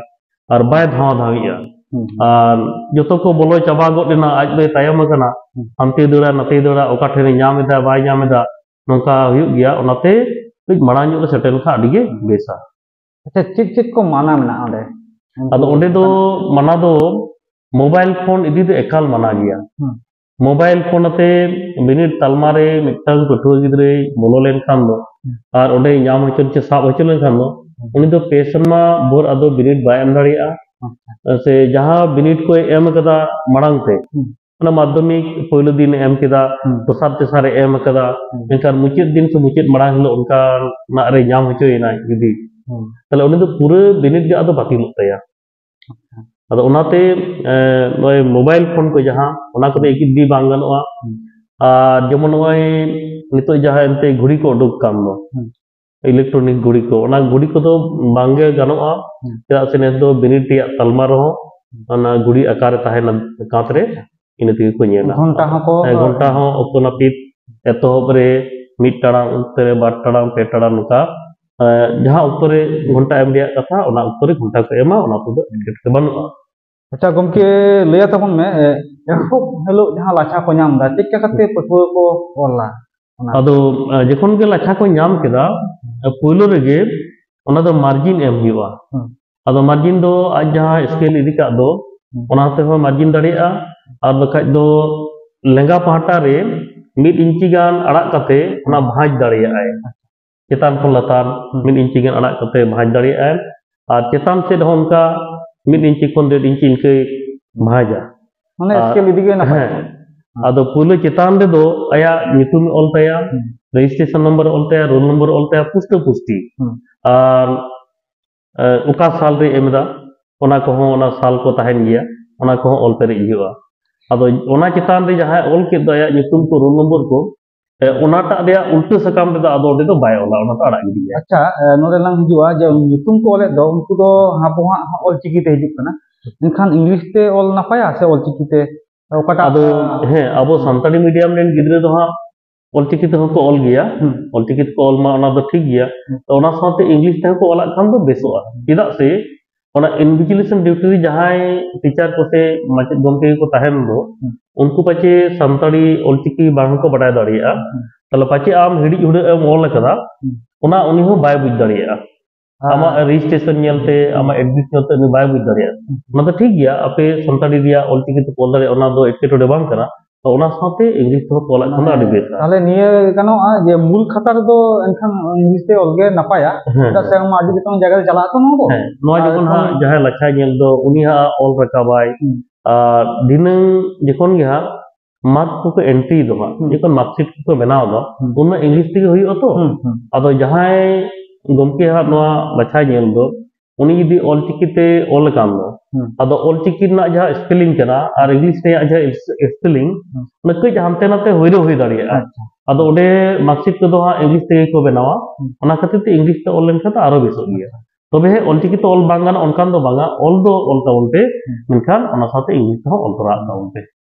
ᱟᱨ ᱵᱟᱭ ᱫᱷᱟᱣᱟ ᱫᱷᱟᱣᱤᱜᱼᱟ᱾ ᱦᱩᱸ᱾ ᱟᱨ ᱡᱚᱛᱚ ᱠᱚ ᱵᱚᱞᱚ ᱪᱟᱵᱟ ᱜᱚᱫ ᱮᱱᱟ, ᱟᱡ ᱫᱚᱭ ᱛᱟᱭᱚᱢ ᱟᱠᱟᱱᱟ, ᱦᱩᱸ᱾ ᱦᱟᱱᱛᱮᱭ ᱫᱟᱹᱲᱟ, ᱱᱟᱛᱮᱭ ᱫᱟᱹᱲᱟ, ᱚᱠᱟ ᱴᱷᱮᱱᱮ ᱧᱟᱢ ᱮᱫᱟ, ᱵᱟᱭ ᱧᱟᱢ ᱮᱫᱟ, ᱱᱚᱝᱠᱟ ᱦᱩᱭᱩᱜ ᱜᱮᱭᱟ᱾ ᱚᱱᱟᱛᱮ ᱠᱟᱹᱡ ᱢᱟᱲᱟᱝ ᱧᱚᱜ ᱨᱮ ᱥᱮᱴᱮᱨ ᱞᱮᱱᱠᱷᱟᱱ ᱟᱹᱰᱤ ᱜᱮ ᱵᱮᱥᱟ᱾ ᱟᱪᱪᱷᱟ, ᱪᱮᱫ ᱪᱮᱫ ᱠᱚ ᱢᱟᱱᱟ ᱢᱮᱱᱟᱜᱼᱟ ᱚᱸᱰᱮ? ᱟᱫᱚ ᱚᱸᱰᱮ ᱫᱚ ᱢᱟᱱᱟ ᱫᱚ ᱢᱳᱵᱟᱭᱤᱞ ᱯᱷᱳᱱ ᱤᱫᱤ ᱫᱚ ᱮᱠᱟᱞ ᱢᱟᱱᱟ ᱜᱮᱭᱟ᱾ ᱦᱩᱸ᱾ ᱢᱳᱵᱟᱭᱤᱞ ᱯᱷᱳᱱ ᱟᱛᱮ ᱵᱤᱱᱤᱰ ᱛᱟᱞᱢᱟ ᱨᱮ ᱢᱤᱫᱴᱟᱝ ᱯᱟᱹᱴᱷᱩᱣᱟᱹ ᱜᱤᱫᱽᱨᱟᱹᱭ ᱵᱚᱞᱚ ᱞᱮᱱᱠᱷᱟᱱ ᱫᱚ, ᱦᱩᱸ᱾ ᱟᱨ ᱚᱸᱰᱮ ᱧᱟᱢ ᱦᱚᱪᱚ ᱥᱮ ᱥᱟᱵ ᱦᱚᱪᱚ ᱞᱮᱱᱠᱷᱟᱱ ᱫᱚ, ᱦᱩᱸ᱾ ᱩᱱᱤ ᱫᱚ ᱯᱮ ᱥᱮᱨᱢᱟ ᱵᱷᱳᱨ ᱟᱫᱚ ᱵᱤᱱᱤᱰ ᱵᱟᱭ ᱮᱢ ᱫᱟᱲᱮᱭᱟᱜᱼᱟ᱾ ᱟᱪᱪᱷᱟ᱾ ᱥᱮ ᱡᱟᱦᱟᱸ ᱵᱤᱱᱤᱰ ᱠᱚᱭ ᱮᱢ ᱟᱠᱟᱫᱟ ᱢᱟᱲᱟᱝ ᱛᱮ, ᱦᱩᱸ᱾ ᱚᱱᱟ ᱢᱟᱫᱽᱫᱷᱚᱢᱤᱠ ᱯᱳᱭᱞᱳ ᱫᱤᱱ ᱮ ᱮᱢ ᱠᱮᱫᱟ, ᱦᱩᱸ᱾ ᱫᱚᱥᱟᱨ ᱛᱮᱥᱟᱨ ᱮ ᱮᱢ ᱟᱠᱟᱫᱟ, ᱦᱩᱸ᱾ ᱢᱮᱱᱠᱷᱟᱱ ᱢᱩᱪᱟᱹᱫ ᱫᱤᱱ ᱥᱮ ᱢᱩᱪᱟᱹᱫ ᱢᱟᱲᱟᱝ ᱦᱤᱞᱳᱜ ᱚᱱᱠᱟᱱᱟᱜ ᱨᱮ ᱧᱟᱢ ᱦᱚᱪᱚᱭᱮᱱᱟᱭ ᱡᱩᱫᱤ, ᱦᱩᱸ᱾ ᱛᱟᱦᱞᱮ ᱩᱱᱤ ᱫᱚ ᱯᱩᱨᱟᱹ ᱵᱤᱱᱤᱰ ᱜᱮ ᱟᱫᱚ ᱵᱟᱹᱛᱤᱞᱚᱜ ᱛᱟᱭᱟ᱾ ᱟᱪᱪᱷᱟ᱾ ᱟᱫᱚ ᱚᱱᱟᱛᱮ, ᱮ, ᱱᱚᱜᱼᱚᱭ ᱢᱳᱵᱟᱭᱤᱞ ᱯᱷᱳᱱ ᱠᱚ ᱡᱟᱦᱟᱸ, ᱚᱱᱟ ᱠᱚᱫᱚ ᱤᱫᱤ ᱵᱟᱝ ᱜᱟᱱᱚᱜᱼᱟ᱾ ᱦᱩᱸ᱾ ᱟᱨ ᱡᱮᱢᱚᱱ ᱱᱚᱜᱼᱚᱭ ᱱᱤᱛᱚᱜ ᱡᱟᱦᱟᱸ ᱮᱱᱛᱮ ᱜᱷᱩᱲᱤ ᱠᱚ ᱩᱰᱩᱠ ᱠᱟᱱ ᱫᱚ, ᱦᱩᱸ᱾ ᱤᱞᱮᱠᱴᱨᱚᱱᱤᱠ ᱜᱷᱩᱲᱤ ᱠᱚ, ᱚᱱᱟ ᱜᱷᱩᱲᱤ ᱠᱚᱫᱚ ᱵᱟᱝᱜᱮ ᱜᱟᱱᱚᱜᱼᱟ᱾ ᱦᱩᱸ᱾ ᱪᱮᱫᱟᱜ ᱥᱮ ᱱᱮᱥ ᱫᱚ ᱵᱤᱱᱤᱰ ᱨᱮᱭᱟᱜ ᱛᱟᱞᱢᱟ ᱨᱮᱦᱚᱸ ᱦᱩᱸ᱾ ᱚᱱᱟ ᱜᱷᱩᱲᱤ ᱟᱠᱟᱨ ᱨᱮ ᱛᱟᱦᱮᱱᱟ ᱠᱟᱸᱛ ᱨᱮ, ᱟᱪᱪᱷᱟ᱾ ᱤᱱᱟᱹ ᱛᱮᱜᱮ ᱠᱚ ᱧᱮᱞᱟ᱾ ᱜᱷᱚᱱᱴᱟ ᱦᱚᱸᱠᱚ ᱦᱮᱸ, ᱜᱷᱚᱱᱴᱟ ᱦᱚᱸ ᱚᱠᱛᱚ ᱱᱟᱹᱯᱤᱛ, ᱮᱛᱚᱦᱚᱵ ᱨᱮ ᱢᱤᱫ ᱴᱟᱲᱟᱝ, ᱚᱱᱛᱮ ᱨᱮ ᱵᱟᱨ ᱴᱟᱲᱟᱝ, ᱯᱮ ᱴᱟᱲᱟᱝ, ᱱᱚᱝᱠᱟ, ᱮ, ᱡᱟᱦᱟᱸ ᱚᱠᱛᱚ ᱨᱮ ᱜᱷᱚᱱᱴᱟ ᱮᱢ ᱨᱮᱭᱟᱜ ᱠᱟᱛᱷᱟ, ᱚᱱᱟ ᱚᱠᱛᱚ ᱨᱮ ᱜᱷᱚᱱᱴᱟ ᱠᱚ ᱮᱢᱟ, ᱚᱱᱟ ᱠᱚᱫᱚ ᱮᱴᱠᱮᱴᱚᱬᱮ ᱵᱟᱹᱱᱩᱜᱼᱟ᱾ ᱟᱪᱪᱷᱟ ᱜᱚᱢᱠᱮ, ᱞᱟᱹᱭᱟ ᱛᱟᱵᱚᱱ ᱢᱮ, ᱮ, ᱮᱦᱚᱵ ᱦᱤᱞᱳᱜ ᱡᱟᱦᱟᱸ ᱞᱟᱪᱷᱟ ᱠᱚ ᱧᱟᱢ ᱮᱫᱟ, ᱪᱮᱫ ᱞᱮᱠᱟ ᱠᱟᱛᱮ ᱯᱟᱹᱴᱷᱩᱣᱟᱹ ᱠᱚ ᱚᱞᱟ? ᱚᱱᱟ ᱟᱫᱚ ᱟᱸ, ᱡᱚᱠᱷᱚᱱ ᱜᱮ ᱞᱟᱪᱷᱟ ᱠᱚ ᱧᱟᱢ ᱠᱮᱫᱟ, ᱟᱸ, ᱯᱳᱭᱞᱳ ᱨᱮᱜᱮ ᱚᱱᱟ ᱫᱚ ᱢᱟᱨᱡᱤᱱ ᱮᱢ ᱦᱩᱭᱩᱜᱼᱟ᱾ ᱦᱩᱸ᱾ ᱟᱫᱚ ᱢᱟᱨᱡᱤᱱ ᱫᱚ ᱟᱡ ᱡᱟᱦᱟᱸ ᱥᱠᱮᱞ ᱤᱫᱤ ᱠᱟᱜ ᱫᱚ, ᱦᱩᱸ᱾ ᱚᱱᱟ ᱛᱮᱦᱚᱸ ᱢᱟᱨᱡᱤᱱ ᱫᱟᱲᱮᱭᱟᱜᱼᱟ, ᱟᱨ ᱵᱟᱠᱷᱟᱡ ᱫᱚ ᱞᱮᱸᱜᱟ ᱯᱟᱦᱴᱟ ᱨᱮ ᱢᱤᱫ ᱤᱧᱪᱤ ᱜᱟᱱ ᱟᱲᱟᱜ ᱠᱟᱛᱮ ᱚᱱᱟ ᱵᱷᱟᱸᱡᱽ ᱫᱟᱲᱮᱭᱟᱜᱼᱟᱭ᱾ ᱪᱮᱛᱟᱱ ᱠᱷᱚᱱ ᱞᱟᱛᱟᱨ ᱦᱩᱸ᱾ ᱢᱤᱫ ᱤᱧᱪᱤ ᱜᱟᱱ ᱟᱲᱟᱜ ᱠᱟᱛᱮ ᱵᱷᱟᱸᱡᱽ ᱫᱟᱲᱮᱭᱟᱜᱼᱟᱭ, ᱟᱨ ᱪᱮᱛᱟᱱ ᱥᱮᱫ ᱦᱚᱸ ᱚᱱᱠᱟ ᱢᱤᱫ ᱤᱧᱪᱤ ᱠᱷᱚᱱ ᱰᱮᱲ ᱤᱧᱪᱤ ᱤᱱᱠᱟᱹᱭ ᱵᱷᱟᱸᱡᱟ᱾ ᱢᱟᱱᱮ ᱟᱨ ᱥᱠᱮᱞ ᱤᱫᱤ ᱜᱮ ᱱᱟᱯᱟᱭ᱾ ᱦᱮᱸ᱾ ᱟᱫᱚ ᱯᱳᱭᱞᱳ ᱪᱮᱛᱟᱱ ᱨᱮᱫᱚ ᱟᱭᱟᱜ ᱧᱩᱛᱩᱢ ᱮ ᱚᱞ ᱛᱟᱭᱟ, ᱦᱩᱸ᱾ ᱨᱮᱡᱤᱥᱴᱨᱮᱥᱚᱱ ᱱᱚᱢᱵᱚᱨ ᱮ ᱚᱞ ᱛᱟᱭᱟ, ᱨᱳᱞ ᱱᱚᱢᱵᱚᱨ ᱮ ᱚᱞ ᱛᱟᱭᱟ, ᱯᱩᱥᱴᱟᱹ ᱯᱩᱥᱴᱤ᱾ ᱦᱩᱸ᱾ ᱟᱨ, ᱮ, ᱚᱠᱟ ᱥᱟᱞ ᱨᱮ ᱮᱢ ᱮᱫᱟ, ᱚᱱᱟ ᱠᱚᱦᱚᱸ, ᱚᱱᱟ ᱥᱟᱞ ᱠᱚ ᱛᱟᱦᱮᱱ ᱜᱮᱭᱟ, ᱚᱱᱟ ᱠᱚᱦᱚᱸ ᱚᱞ ᱯᱮᱨᱮᱡ ᱦᱩᱭᱩᱜᱼᱟ᱾ ᱟᱫᱚ ᱚᱱᱟ ᱪᱮᱛᱟᱱ ᱨᱮ ᱡᱟᱦᱟᱸᱭ ᱚᱞ ᱠᱮᱫ ᱫᱚ ᱟᱭᱟᱜ ᱧᱩᱛᱩᱢ ᱠᱚ, ᱨᱳᱞ ᱱᱚᱢᱵᱚᱨ ᱠᱚ, ᱮ, ᱚᱱᱟᱴᱟᱜ ᱨᱮᱭᱟᱜ ᱩᱞᱴᱟᱹ ᱥᱟᱠᱟᱢ ᱨᱮᱫᱚ ᱟᱫᱚ ᱚᱸᱰᱮ ᱫᱚ ᱵᱟᱭ ᱚᱞᱟ, ᱚᱱᱟ ᱫᱚ ᱟᱲᱟᱜ ᱜᱤᱰᱤᱭᱟ᱾ ᱟᱪᱪᱷᱟ, ᱮ, ᱱᱚᱰᱮ ᱞᱟᱝ ᱦᱤᱡᱩᱜᱼᱟ ᱡᱮ ᱧᱩᱛᱩᱢ ᱠᱚ ᱚᱞᱮᱫ ᱫᱚ, ᱩᱱᱠᱩ ᱫᱚ ᱟᱵᱚ ᱦᱟᱸᱜ ᱚᱞᱪᱤᱠᱤ ᱛᱮ ᱦᱤᱡᱩᱜ ᱠᱟᱱᱟ, ᱮᱱᱠᱷᱟᱱ ᱤᱝᱞᱤᱥ ᱛᱮ ᱚᱞ ᱱᱟᱯᱟᱭᱟ ᱥᱮ ᱚᱞᱪᱤᱠᱤ ᱛᱮ? ᱚᱠᱟᱴᱟᱜ? ᱟᱫᱚ, ᱦᱮᱸ, ᱟᱵᱚ ᱥᱟᱱᱛᱟᱲᱤ ᱢᱤᱰᱤᱭᱟᱢ ᱨᱮᱱ ᱜᱤᱫᱽᱨᱟᱹ ᱫᱚ ᱦᱟᱸᱜ ᱚᱞᱪᱤᱠᱤ ᱛᱮᱦᱚᱸ ᱠᱚ ᱚᱞ ᱜᱮᱭᱟ᱾ ᱦᱩᱸ᱾ ᱚᱞᱪᱤᱠᱤ ᱛᱮᱠᱚ ᱚᱞ ᱢᱟ, ᱚᱱᱟ ᱫᱚ ᱴᱷᱤᱠ ᱜᱮᱭᱟ᱾ ᱦᱩᱸ᱾ ᱛᱚ, ᱚᱱᱟ ᱥᱟᱶᱛᱮ ᱤᱝᱞᱤᱥ ᱛᱮᱦᱚᱸ ᱠᱚ ᱚᱞᱟᱜ ᱠᱷᱟᱱ ᱫᱚ ᱵᱮᱥᱚᱜᱼᱟ᱾ ᱪᱮᱫᱟᱜ ᱥᱮ ᱚᱱᱟ ᱤᱱᱵᱷᱤᱡᱤᱞᱮᱥᱚᱱ ᱰᱤᱭᱩᱴᱤ ᱨᱮ ᱡᱟᱦᱟᱸᱭ ᱴᱤᱪᱟᱨ ᱠᱚ ᱥᱮ ᱢᱟᱪᱮᱫ ᱜᱚᱢᱠᱮ ᱠᱚ ᱛᱟᱦᱮᱱ ᱫᱚ, ᱦᱩᱸ᱾ ᱩᱱᱠᱩ ᱯᱟᱪᱮ ᱥᱟᱱᱛᱟᱲᱤ ᱚᱞᱪᱤᱠᱤ ᱵᱟᱝ ᱦᱚᱸᱠᱚ ᱵᱟᱰᱟᱭ ᱫᱟᱲᱮᱭᱟᱜᱼᱟ᱾ ᱦᱩᱸ᱾ ᱛᱟᱦᱞᱮ ᱯᱟᱪᱮ ᱟᱢ ᱦᱤᱲᱤᱡ ᱦᱩᱲᱟᱹᱜ ᱮᱢ ᱚᱞ ᱟᱠᱟᱫᱟ, ᱦᱩᱸ᱾ ᱚᱱᱟ ᱩᱱᱤ ᱦᱚᱸ ᱵᱟᱭ ᱵᱩᱡᱽ ᱫᱟᱲᱮᱭᱟᱜᱼᱟ᱾ ᱦᱮᱸ᱾ ᱟᱢᱟᱜ ᱨᱮᱡᱤᱥᱴᱨᱮᱥᱚᱱ ᱧᱮᱞᱛᱮ, ᱟᱢᱟᱜ ᱮᱰᱨᱮᱥ ᱧᱮᱞᱛᱮ ᱩᱱᱤ ᱵᱟᱭ ᱵᱩᱡᱽ ᱫᱟᱲᱮᱭᱟᱜᱼᱟ᱾ ᱦᱩᱸ᱾ ᱚᱱᱟ ᱫᱚ ᱴᱷᱤᱠ ᱜᱮᱭᱟ, ᱟᱯᱮ ᱥᱟᱱᱛᱟᱲᱤ ᱨᱮᱭᱟᱜ ᱚᱞᱪᱤᱠᱤ ᱛᱮᱯᱮ ᱚᱞ ᱫᱟᱲᱮᱭᱟᱜᱼᱟ, ᱚᱱᱟ ᱫᱚ ᱮᱴᱠᱮᱴᱚᱬᱮ ᱵᱟᱝ ᱠᱟᱱᱟ᱾ ᱛᱚ, ᱚᱱᱟ ᱥᱟᱶᱛᱮ ᱤᱝᱞᱤᱥ ᱛᱮᱦᱚᱸ ᱯᱮ ᱚᱞᱟᱜ ᱠᱷᱟᱱ ᱫᱚ ᱟᱹᱰᱤ ᱵᱮᱥᱟ᱾ ᱛᱟᱦᱞᱮ ᱱᱤᱭᱟᱹ ᱜᱟᱱᱚᱜᱼᱟ ᱡᱮ ᱢᱩᱞ ᱠᱷᱟᱛᱟ ᱨᱮᱫᱚ ᱮᱱᱠᱷᱟᱱ ᱤᱝᱞᱤᱥ ᱛᱮ ᱚᱞ ᱜᱮ ᱱᱟᱯᱟᱭᱟ᱾ ᱦᱮᱸ, ᱪᱮᱫᱟᱜ ᱥᱮ ᱦᱮᱸ᱾ ᱟᱢ ᱟᱹᱰᱤ ᱜᱚᱴᱟᱝ ᱡᱟᱭᱜᱟ ᱨᱮ ᱪᱟᱞᱟᱜ ᱟᱛᱚ ᱱᱚᱣᱟ ᱫᱚ᱾ ᱦᱮᱸ, ᱱᱚᱣᱟ ᱟᱨ ᱡᱚᱠᱷᱚᱱ ᱦᱟᱸᱜ ᱮᱠᱷᱚᱱ ᱡᱟᱦᱟᱸᱭ ᱞᱟᱪᱷᱟᱭ ᱧᱮᱞ ᱫᱚ, ᱩᱱᱤ ᱦᱟᱸᱜ ᱚᱞ ᱨᱟᱠᱟᱵᱟᱭ᱾ ᱦᱩᱸ᱾ ᱟᱨ ᱫᱷᱤᱱᱟᱹᱝ ᱡᱚᱠᱷᱚᱱ ᱜᱮ ᱦᱟᱸᱜ ᱢᱟᱨᱠ ᱠᱚᱠᱚ ᱮᱱᱴᱨᱤ ᱫᱚ ᱦᱟᱸᱜ, ᱦᱩᱸ᱾ ᱡᱚᱠᱷᱚᱱ ᱢᱟᱨᱠᱥᱤᱴ ᱠᱚᱠᱚ ᱵᱮᱱᱟᱣ ᱫᱚ, ᱦᱩᱸ᱾ ᱩᱱ ᱢᱟ ᱤᱝᱞᱤᱥ ᱛᱮᱜᱮ ᱦᱩᱭᱩᱜᱼᱟ ᱛᱚ᱾ ᱦᱩᱸ, ᱦᱩᱸ᱾ ᱟᱫᱚ ᱡᱟᱦᱟᱸᱭ ᱜᱚᱢᱠᱮ ᱦᱟᱸᱜ ᱱᱚᱣᱟ ᱞᱟᱪᱷᱟᱭ ᱧᱮᱞ ᱫᱚ, ᱩᱱᱤ ᱡᱩᱫᱤ ᱚᱞᱪᱤᱠᱤ ᱛᱮ ᱚᱞ ᱟᱠᱟᱱ ᱫᱚ, ᱦᱩᱸ᱾ ᱟᱫᱚ ᱚᱞᱪᱤᱠᱤ ᱨᱮᱱᱟᱜ ᱡᱟᱦᱟᱸ ᱥᱯᱮᱞᱤᱝ ᱠᱟᱱᱟ ᱟᱨ ᱤᱝᱞᱤᱥ ᱨᱮᱭᱟᱜ ᱡᱟᱦᱟᱸ ᱥᱯᱮᱞᱤᱝ, ᱦᱩᱸ᱾ ᱚᱱᱟ ᱠᱟᱹᱡ ᱦᱟᱱᱛᱮ ᱱᱟᱛᱮ ᱦᱩᱭᱨᱟᱹ ᱦᱩᱭ ᱫᱟᱲᱮᱭᱟᱜᱼᱟ᱾ ᱟᱪᱪᱷᱟ᱾ ᱟᱫᱚ ᱚᱸᱰᱮ ᱢᱟᱨᱠᱥᱤᱴ ᱠᱚᱫᱚ ᱦᱟᱸᱜ ᱤᱝᱞᱤᱥ ᱛᱮᱜᱮ ᱠᱚ ᱵᱮᱱᱟᱣᱟ᱾ ᱦᱩᱸ᱾ ᱚᱱᱟ ᱠᱷᱟᱹᱛᱤᱨ ᱛᱮ ᱤᱝᱞᱤᱥ ᱛᱮ ᱚᱞ ᱞᱮᱱᱠᱷᱟᱱ ᱫᱚ ᱟᱨᱚ ᱵᱮᱥᱚᱜ ᱜᱮᱭᱟ᱾ ᱟᱪᱪᱷᱟ᱾ ᱛᱚᱵᱮ ᱦᱮᱸ, ᱚᱞᱪᱤᱠᱤ ᱛᱮ ᱚᱞ ᱵᱟᱝ ᱜᱟᱱᱚᱜ ᱚᱱᱠᱟᱱ ᱫᱚ ᱵᱟᱝᱟ, ᱚᱞ ᱫᱚ ᱚᱞ ᱛᱟᱵᱚᱱ ᱯᱮ, ᱦᱩᱸ᱾ ᱢᱮᱱᱠᱷᱟᱱ ᱚᱱᱟ ᱥᱟᱶᱛᱮ ᱤᱝᱞᱤᱥ ᱛᱮᱦᱚᱸ ᱚᱞ ᱛᱚᱨᱟᱣᱟᱜ ᱛᱟᱵᱚᱱ ᱯᱮ᱾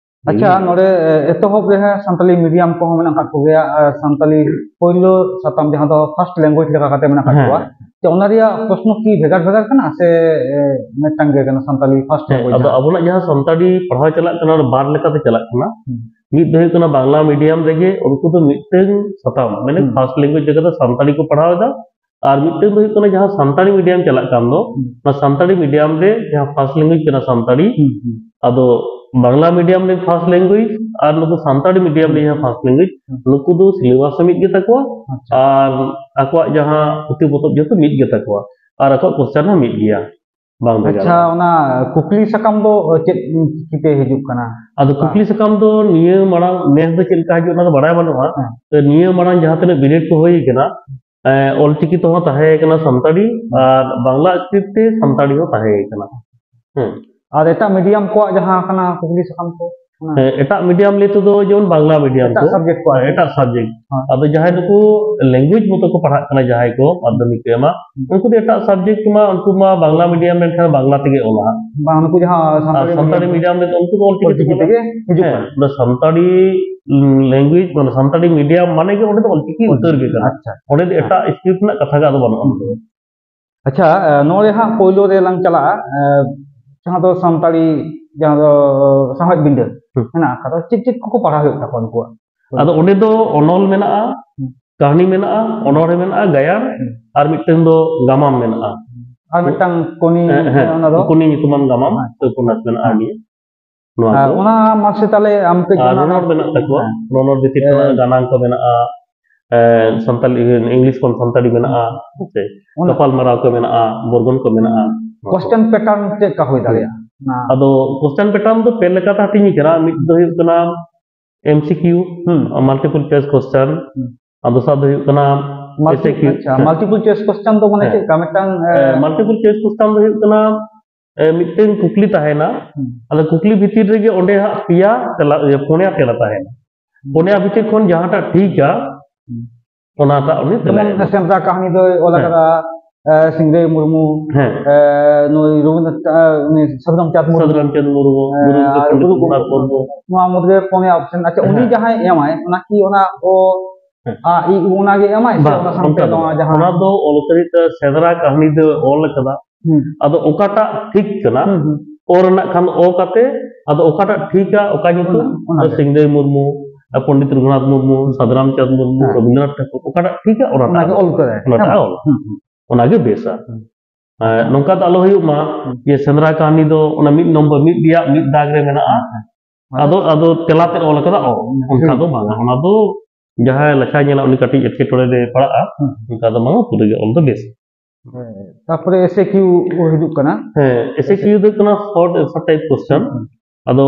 ᱟᱪᱪᱷᱟ, ᱱᱚᱰᱮ, ᱮ, ᱮᱛᱚᱦᱚᱵ ᱨᱮ ᱦᱟᱸᱜ ᱥᱟᱱᱛᱟᱞᱤ medium ᱠᱚᱦᱚᱸ ᱢᱮᱱᱟᱜ ᱟᱠᱟᱫ ᱠᱚᱜᱮᱭᱟ, ᱟᱨ ᱥᱟᱱᱛᱟᱞᱤ ᱯᱳᱭᱞᱳ ᱥᱟᱛᱟᱢ ᱡᱟᱦᱟᱸ ᱫᱚ first language ᱞᱮᱠᱟ ᱠᱟᱛᱮ ᱢᱮᱱᱟᱜ ᱟᱠᱟᱫ ᱦᱮᱸ᱾ ᱠᱚᱣᱟ᱾ ᱛᱚ, ᱚᱱᱟ ᱨᱮᱭᱟᱜ ᱯᱨᱚᱥᱱᱚ ᱠᱤ ᱵᱷᱮᱜᱟᱨ ᱵᱷᱮᱜᱟᱨ ᱠᱟᱱᱟ ᱥᱮ, ᱮ, ᱢᱤᱫᱴᱟᱝ ᱜᱮ ᱠᱟᱱᱟ ᱥᱟᱱᱛᱟᱞᱤ first ᱦᱮᱸ, language ᱟᱫᱚ ᱡᱟᱦᱟᱸ? ᱟᱵᱚᱱᱟᱜ ᱡᱟᱦᱟᱸ ᱥᱟᱱᱛᱟᱲᱤ ᱯᱟᱲᱦᱟᱣ ᱪᱟᱞᱟᱜ ᱠᱟᱱᱟ, ᱚᱱᱟ ᱵᱟᱨ ᱞᱮᱠᱟᱛᱮ ᱪᱟᱞᱟᱜ ᱠᱟᱱᱟ᱾ ᱦᱩᱸ᱾ ᱢᱤᱫ ᱫᱚ ᱦᱩᱭᱩᱜ ᱠᱟᱱᱟ ᱵᱟᱝᱞᱟ medium ᱨᱮᱜᱮ, ᱩᱱᱠᱩ ᱫᱚ ᱢᱤᱫᱴᱟᱝ ᱥᱟᱛᱟᱢ, ᱢᱟᱱᱮ ᱦᱩᱸ᱾ First language ᱞᱮᱠᱟᱛᱮ ᱥᱟᱱᱛᱟᱲᱤ ᱠᱚ ᱯᱟᱲᱦᱟᱣ ᱮᱫᱟ, ᱟᱨ ᱢᱤᱫᱴᱟᱝ ᱫᱚ ᱦᱩᱭᱩᱜ ᱠᱟᱱᱟ ᱡᱟᱦᱟᱸ ᱥᱟᱱᱛᱟᱲᱤ medium ᱪᱟᱞᱟᱜ ᱠᱟᱱ ᱫᱚ, ᱦᱩᱸ᱾ ᱚᱱᱟ ᱥᱟᱱᱛᱟᱲᱤ medium ᱨᱮ ᱡᱟᱦᱟᱸ first language ᱠᱟᱱᱟ ᱥᱟᱱᱛᱟᱲᱤ, ᱦᱩᱸ, ᱦᱩᱸ᱾ ᱟᱫᱚ ᱵᱟᱝᱞᱟ medium ᱨᱮ first language ᱟᱨ ᱱᱩᱠᱩ ᱥᱟᱱᱛᱟᱲᱤ medium ᱨᱮ ᱡᱟᱦᱟᱸ first language, ᱦᱩᱸ᱾ ᱱᱩᱠᱩ ᱫᱚ syllabus ᱦᱚᱸ ᱢᱤᱫ ᱜᱮᱛᱟ ᱠᱚᱣᱟ, ᱟᱪᱪᱷᱟ᱾ ᱟᱨ ᱟᱠᱚᱣᱟᱜ ᱡᱟᱦᱟᱸ ᱯᱩᱛᱷᱤ ᱯᱚᱛᱚᱵ ᱡᱚᱛᱚ ᱢᱤᱫ ᱜᱮᱛᱟ ᱠᱚᱣᱟ, ᱟᱨ ᱟᱠᱚᱣᱟᱜ question ᱦᱚᱸ ᱢᱤᱫ ᱜᱮᱭᱟ, ᱵᱟᱝ ᱵᱷᱮᱜᱟᱨᱚᱜᱼᱟ᱾ ᱟᱪᱪᱷᱟ, ᱚᱱᱟ ᱠᱩᱠᱞᱤ ᱥᱟᱠᱟᱢ ᱫᱚ ᱪᱮᱫ ᱪᱤᱠᱤᱛᱮ ᱦᱤᱡᱩᱜ ᱠᱟᱱᱟ? ᱟᱫᱚ ᱠᱩᱠᱞᱤ ᱥᱟᱠᱟᱢ ᱫᱚ ᱱᱤᱭᱟᱹ ᱢᱟᱲᱟᱝ ᱱᱮᱥ ᱫᱚ ᱪᱮᱫ ᱞᱮᱠᱟ ᱦᱤᱡᱩᱜ, ᱚᱱᱟ ᱫᱚ ᱵᱟᱲᱟᱭ ᱵᱟᱹᱱᱩᱜᱼᱟ᱾ ᱦᱮᱸ᱾ ᱛᱚ, ᱱᱤᱭᱟᱹ ᱢᱟᱲᱟᱝ ᱡᱟᱦᱟᱸ ᱛᱤᱱᱟᱹᱜ ᱵᱤᱱᱤᱰ ᱠᱚ ᱦᱩᱭ ᱠᱟᱱᱟ, ᱮ, ᱚᱞᱪᱤᱠᱤ ᱛᱮᱦᱚᱸ ᱛᱟᱦᱮᱸ ᱠᱟᱱᱟ ᱥᱟᱱᱛᱟᱲᱤ, ᱦᱩᱸ᱾ ᱟᱨ ᱵᱟᱝᱞᱟ script ᱛᱮ ᱥᱟᱱᱛᱟᱲᱤ ᱦᱚᱸ ᱛᱟᱦᱮᱸ ᱠᱟᱱᱟ᱾ ᱦᱮᱸ᱾ ᱟᱨ ᱮᱴᱟᱜ medium ᱠᱚᱣᱟᱜ ᱡᱟᱦᱟᱸ ᱠᱟᱱᱟ ᱠᱩᱠᱞᱤ ᱥᱟᱠᱟᱢ ᱠᱚ, ᱚᱱᱟ? ᱦᱮᱸ, ᱮᱴᱟᱜ medium ᱞᱟᱹᱭ ᱛᱮᱫᱚ ᱡᱮᱢᱚᱱ ᱵᱟᱝᱞᱟ medium ᱮᱴᱟᱜ ᱠᱚ, subject ᱠᱚ ᱟᱨᱠᱤ᱾ ᱮᱴᱟᱜ subject᱾ ᱦᱮᱸ᱾ ᱟᱫᱚ ᱡᱟᱦᱟᱸᱭ ᱱᱩᱠᱩ language ᱢᱚᱛᱚ ᱠᱚ ᱯᱟᱲᱦᱟᱜ ᱠᱟᱱᱟ, ᱡᱟᱦᱟᱸᱭ ᱠᱚ ᱢᱟᱫᱽᱫᱷᱚᱢᱤᱠ ᱠᱚ ᱮᱢᱟ, ᱦᱩᱸ᱾ ᱩᱱᱠᱩ ᱫᱚ ᱮᱴᱟᱜ subject ᱢᱟ, ᱩᱱᱠᱩ ᱢᱟ ᱵᱟᱝᱞᱟ medium ᱞᱮᱱᱠᱷᱟᱱ ᱵᱟᱝᱞᱟ ᱛᱮᱜᱮ ᱚᱞᱟ ᱦᱟᱸᱜ᱾ ᱵᱟᱝ, ᱱᱩᱠᱩ ᱡᱟᱦᱟᱸ ᱟᱨ ᱥᱟᱱᱛᱟᱲᱤ ᱥᱟᱱᱛᱟᱲᱤ medium ᱨᱮᱫᱚ ᱩᱱᱠᱩ ᱫᱚ ᱚᱞᱪᱤᱠᱤ ᱚᱞᱪᱤᱠᱤ ᱛᱮᱠᱚ ᱛᱮᱜᱮ ᱦᱤᱡᱩᱜ ᱦᱮᱸ, ᱠᱟᱱᱟ᱾ ᱚᱱᱟ ᱥᱟᱱᱛᱟᱲᱤ language, ᱢᱟᱱᱮ ᱥᱟᱱᱛᱟᱲᱤ medium ᱢᱟᱱᱮ ᱜᱮ ᱚᱸᱰᱮ ᱫᱚ ᱚᱞᱪᱤᱠᱤ ᱩᱛᱟᱹᱨ ᱜᱮ ᱠᱟᱱᱟ᱾ ᱟᱪᱪᱷᱟ᱾ ᱚᱸᱰᱮ ᱫᱚ ᱮᱴᱟᱜ script ᱨᱮᱱᱟᱜ ᱠᱟᱛᱷᱟ ᱜᱮ ᱟᱫᱚ ᱵᱟᱹᱱᱩᱜᱼᱟ᱾ ᱟᱪᱪᱷᱟ, ᱮ, ᱱᱚᱜᱼᱚᱭ ᱦᱟᱸᱜ ᱯᱳᱭᱞᱳ ᱨᱮ ᱞᱟᱝ ᱪᱟᱞᱟᱜᱼᱟ, ᱮ, ᱡᱟᱦᱟᱸ ᱫᱚ ᱥᱟᱱᱛᱟᱲᱤ, ᱡᱟᱦᱟᱸ ᱫᱚ ᱥᱟᱶᱦᱮᱫ ᱵᱤᱸᱰᱟᱹ ᱦᱩᱸ᱾ ᱢᱮᱱᱟᱜ ᱟᱠᱟᱫᱟ, ᱪᱮᱫ ᱪᱮᱫ ᱠᱚᱠᱚ ᱯᱟᱲᱦᱟᱣ ᱦᱩᱭᱩᱜ ᱛᱟᱠᱚᱣᱟ ᱩᱱᱠᱩᱣᱟᱜ? ᱟᱫᱚ ᱚᱸᱰᱮ ᱫᱚ ᱚᱱᱚᱞ ᱢᱮᱱᱟᱜᱼᱟ, ᱦᱩᱸ᱾ ᱠᱟᱹᱦᱱᱤ ᱢᱮᱱᱟᱜᱼᱟ, ᱚᱱᱚᱬᱦᱮ ᱢᱮᱱᱟᱜᱼᱟ, ᱜᱟᱭᱟᱱ, ᱦᱩᱸ᱾ ᱟᱨ ᱢᱤᱫᱴᱟᱝ ᱫᱚ ᱜᱟᱢᱟᱢ ᱢᱮᱱᱟᱜᱼᱟ᱾ ᱟᱨ ᱢᱤᱫᱴᱟᱝ ᱠᱚᱱᱤ, ᱦᱮᱸ, ᱦᱮᱸ, ᱚᱱᱟ ᱫᱚ? ᱠᱚᱱᱤ ᱧᱩᱛᱩᱢᱟᱱ ᱜᱟᱢᱟᱢ, ᱦᱮᱸ᱾ ᱥᱮ ᱩᱯᱚᱱᱱᱟᱥ ᱢᱮᱱᱟᱜᱼᱟ, ᱦᱮᱸ᱾ ᱱᱤᱭᱟᱹ᱾ ᱱᱚᱣᱟ ᱟᱨ ᱠᱚ᱾ ᱚᱱᱟ ᱢᱟᱥᱮ ᱛᱟᱦᱞᱮ ᱟᱢ ᱠᱟᱹᱡ ᱟᱨ ᱚᱱᱟ ᱨᱚᱱᱚᱲ ᱢᱮᱱᱟᱜ ᱛᱟᱠᱚᱣᱟ᱾ ᱦᱮᱸ᱾ ᱨᱚᱱᱚᱲ ᱵᱷᱤᱛᱤᱨ ᱠᱷᱚᱱᱟᱜ ᱮ, ᱜᱟᱱᱟᱝ ᱠᱚ ᱢᱮᱱᱟᱜᱼᱟ, ᱮ, ᱥᱟᱱᱛᱟᱞᱤ, English ᱠᱷᱚᱱ ᱥᱟᱱᱛᱟᱲᱤ ᱢᱮᱱᱟᱜᱼᱟ, ᱦᱮᱸ ᱥᱮ? ᱚᱱᱟ ᱜᱟᱯᱟᱞᱢᱟᱨᱟᱣ ᱠᱚ ᱢᱮᱱᱟᱜᱼᱟ, ᱵᱚᱨᱜᱚᱱ ᱠᱚ ᱢᱮᱱᱟᱜᱼᱟ, ᱱᱚᱣᱟ ᱠᱚ᱾ Question pattern ᱪᱮᱫ ᱞᱮᱠᱟ ᱦᱩᱭ ᱫᱟᱲᱮᱭᱟᱜᱼᱟ? ᱦᱮᱸ᱾ ᱚᱱᱟ ᱟᱫᱚ question pattern ᱫᱚ ᱯᱮ ᱞᱮᱠᱟᱛᱮ ᱦᱟᱹᱴᱤᱧ ᱟᱠᱟᱱᱟ᱾ ᱢᱤᱫ ᱫᱚ ᱦᱩᱭᱩᱜ ᱠᱟᱱᱟ M C Q, ᱦᱩᱸ᱾ Multiple choice question, ᱦᱩᱸ᱾ ᱟᱨ ᱫᱚᱥᱟᱨ ᱫᱚ ᱦᱩᱭᱩᱜ ᱠᱟᱱᱟ multi-, S A Q᱾ ᱟᱪᱪᱷᱟ, ᱦᱮᱸ᱾ Multiple choice question ᱫᱚ ᱢᱟᱱᱮ ᱦᱮᱸ᱾ ᱪᱮᱫ ᱞᱮᱠᱟ? ᱢᱤᱫᱴᱟᱝ, ᱮ, ᱦᱮᱸ, multiple choice question ᱫᱚ ᱦᱩᱭᱩᱜ ᱠᱟᱱᱟ, ᱮ, ᱢᱤᱫᱴᱟᱝ ᱠᱩᱠᱞᱤ ᱛᱟᱦᱮᱱᱟ᱾ ᱦᱩᱸ᱾ ᱟᱫᱚ ᱠᱩᱠᱞᱤ ᱵᱷᱤᱛᱤᱨ ᱨᱮᱜᱮ ᱚᱸᱰᱮ ᱦᱟᱸᱜ ᱯᱮᱭᱟ ᱛᱮᱞᱟ, ᱤᱭᱟᱹ, ᱯᱩᱱᱭᱟ ᱛᱮᱞᱟ ᱛᱟᱦᱮᱱᱟ᱾ ᱦᱩᱸ᱾ ᱯᱩᱱᱭᱟ ᱵᱷᱤᱛᱤᱨ ᱠᱷᱚᱱ ᱡᱟᱦᱟᱸᱴᱟᱜ ᱴᱷᱤᱠᱟ, ᱦᱩᱸ᱾ ᱚᱱᱟᱴᱟᱜ ᱩᱱᱤ ᱛᱮᱞᱟᱭ ᱡᱮᱢᱚᱱ ᱮᱢᱟ᱾ ᱥᱮᱸᱫᱽᱨᱟ ᱠᱟᱹᱦᱱᱤ ᱫᱚᱭ ᱚᱞ ᱦᱮᱸ᱾ ᱟᱠᱟᱫᱟ, ᱥᱤᱝᱨᱟᱹᱭ ᱢᱩᱨᱢᱩ, ᱦᱮᱸ᱾ ᱱᱩᱭ ᱨᱚᱵᱤᱱᱫᱨᱚ ᱪᱟ-, ᱩᱱᱤ ᱥᱟᱫᱷᱩᱨᱟᱢ ᱪᱟᱸᱫᱽ ᱢᱩᱨᱢᱩ, ᱥᱟᱫᱷᱩᱨᱟᱢ ᱪᱟᱸᱫᱽ ᱢᱩᱨᱢᱩ, ᱜᱩᱨᱩ ᱜᱩᱨᱩ ᱨᱚᱵᱤᱱᱫᱨᱚ ᱯᱚᱱᱰᱤᱛ ᱨᱚᱜᱷᱩᱱᱟᱛᱷ ᱢᱩᱨᱢᱩ᱾ ᱱᱚᱣᱟ ᱢᱩᱫᱽᱨᱮ ᱯᱩᱱᱭᱟ ᱚᱯᱥᱮᱱ᱾ ᱟᱪᱪᱷᱟ, ᱩᱱᱤ ᱦᱮᱸ᱾ ᱡᱟᱦᱟᱸᱭ ᱮᱢᱟᱭ, ᱚᱱᱟ ᱠᱤ ᱚᱱᱟ ᱚ, ᱦᱮᱸ᱾ ᱟ, ᱤ, ᱩ, ᱚᱱᱟ ᱜᱮ ᱮᱢᱟᱭ ᱥᱮ ᱵᱟᱝ, ᱚᱱᱟ ᱥᱟᱶᱛᱮ ᱚᱱᱠᱟ ᱫᱚ ᱱᱚᱣᱟ ᱵᱟᱝ᱾ ᱡᱟᱦᱟᱸ ᱚᱱᱟ ᱫᱚ ᱚᱞ ᱠᱟᱹᱨᱤ ᱛᱮ ᱥᱮᱸᱫᱽᱨᱟ ᱠᱟᱹᱦᱱᱤ ᱫᱚ ᱚᱞ ᱠᱟᱫᱟ᱾ ᱦᱩᱸ᱾ ᱟᱫᱚ ᱚᱠᱟᱴᱟᱜ ᱴᱷᱤᱠ ᱠᱟᱱᱟ, ᱦᱩᱸ, ᱦᱩᱸ᱾ ᱚ ᱨᱮᱱᱟᱜ ᱠᱷᱟᱱ ᱚ ᱠᱟᱛᱮ, ᱟᱫᱚ ᱚᱠᱟᱴᱟᱜ ᱴᱷᱤᱠᱟ, ᱚᱠᱟ ᱧᱩᱛᱩᱢ, ᱚᱱᱟ, ᱚᱱᱟ ᱜᱮ᱾ ᱥᱤᱝᱨᱟᱹᱭ ᱢᱩᱨᱢᱩ, ᱯᱚᱱᱰᱤᱛ ᱨᱚᱜᱷᱩᱱᱟᱛᱷ ᱢᱩᱨᱢᱩ, ᱦᱩᱸ᱾ ᱥᱟᱫᱷᱩᱨᱟᱢ ᱪᱟᱸᱫᱽ ᱢᱩᱨᱢᱩ, ᱦᱮᱸ᱾ ᱨᱚᱵᱤᱱᱫᱨᱚᱱᱟᱛᱷ ᱴᱷᱟᱠᱩᱨ, ᱚᱠᱟᱴᱟᱜ ᱴᱷᱤᱠᱟ, ᱚᱱᱟᱴᱟᱜ ᱚᱱᱟ ᱜᱮ ᱚᱞ ᱠᱟᱫᱟᱭ᱾ ᱚᱱᱟᱴᱟᱜ ᱦᱮᱸ᱾ ᱚᱞ᱾ ᱦᱩᱸ, ᱦᱩᱸ᱾ ᱚᱱᱟ ᱜᱮ ᱵᱮᱥᱟ᱾ ᱦᱩᱸ᱾ ᱮᱸ, ᱱᱚᱝᱠᱟ ᱫᱚ ᱟᱞᱚ ᱦᱩᱭᱩᱜ ᱢᱟ ᱦᱩᱸ᱾ ᱡᱮ ᱥᱮᱸᱫᱽᱨᱟ ᱠᱟᱹᱦᱱᱤ ᱫᱚ ᱚᱱᱟ ᱢᱤᱫ ᱱᱚᱢᱵᱚᱨ, ᱢᱤᱫ ᱨᱮᱭᱟᱜ ᱢᱤᱫ ᱫᱟᱜᱽ ᱨᱮ ᱢᱮᱱᱟᱜᱼᱟ᱾ ᱦᱮᱸ, ᱦᱮᱸ᱾ ᱟᱫᱚ, ᱟᱫᱚ ᱛᱮᱞᱟ ᱛᱮᱫ ᱚᱞ ᱠᱟᱫᱟ, ᱚ, ᱦᱩᱸ᱾ ᱚᱱᱠᱟ ᱫᱚ ᱵᱟᱝᱟ᱾ ᱚᱱᱟ ᱫᱚ ᱡᱟᱦᱟᱸᱭ ᱞᱮᱠᱷᱟ ᱧᱮᱞᱟ, ᱩᱱᱤ ᱠᱟᱹᱴᱤᱡ ᱮᱴᱠᱮᱴᱚᱬᱮ ᱨᱮ ᱯᱟᱲᱟᱜᱼᱟ᱾ ᱦᱩᱸ᱾ ᱚᱱᱠᱟ ᱫᱚ ᱵᱟᱝᱟ, ᱯᱩᱨᱟᱹ ᱜᱮ ᱚᱞ ᱫᱚ ᱵᱮᱥ᱾ ᱦᱮᱸ, ᱛᱟᱨᱯᱚᱨᱮ ᱮᱥ ᱮ ᱠᱤᱭᱩ ᱦᱤᱡᱩᱜ ᱠᱟᱱᱟ᱾ ᱦᱮᱸ, ᱮᱥ ᱮ ᱠᱤᱭᱩ ᱫᱚ ᱦᱩᱭᱩᱜ ᱠᱟᱱᱟ short answer type question᱾ ᱦᱩᱸ, ᱦᱩᱸ᱾ ᱟᱫᱚ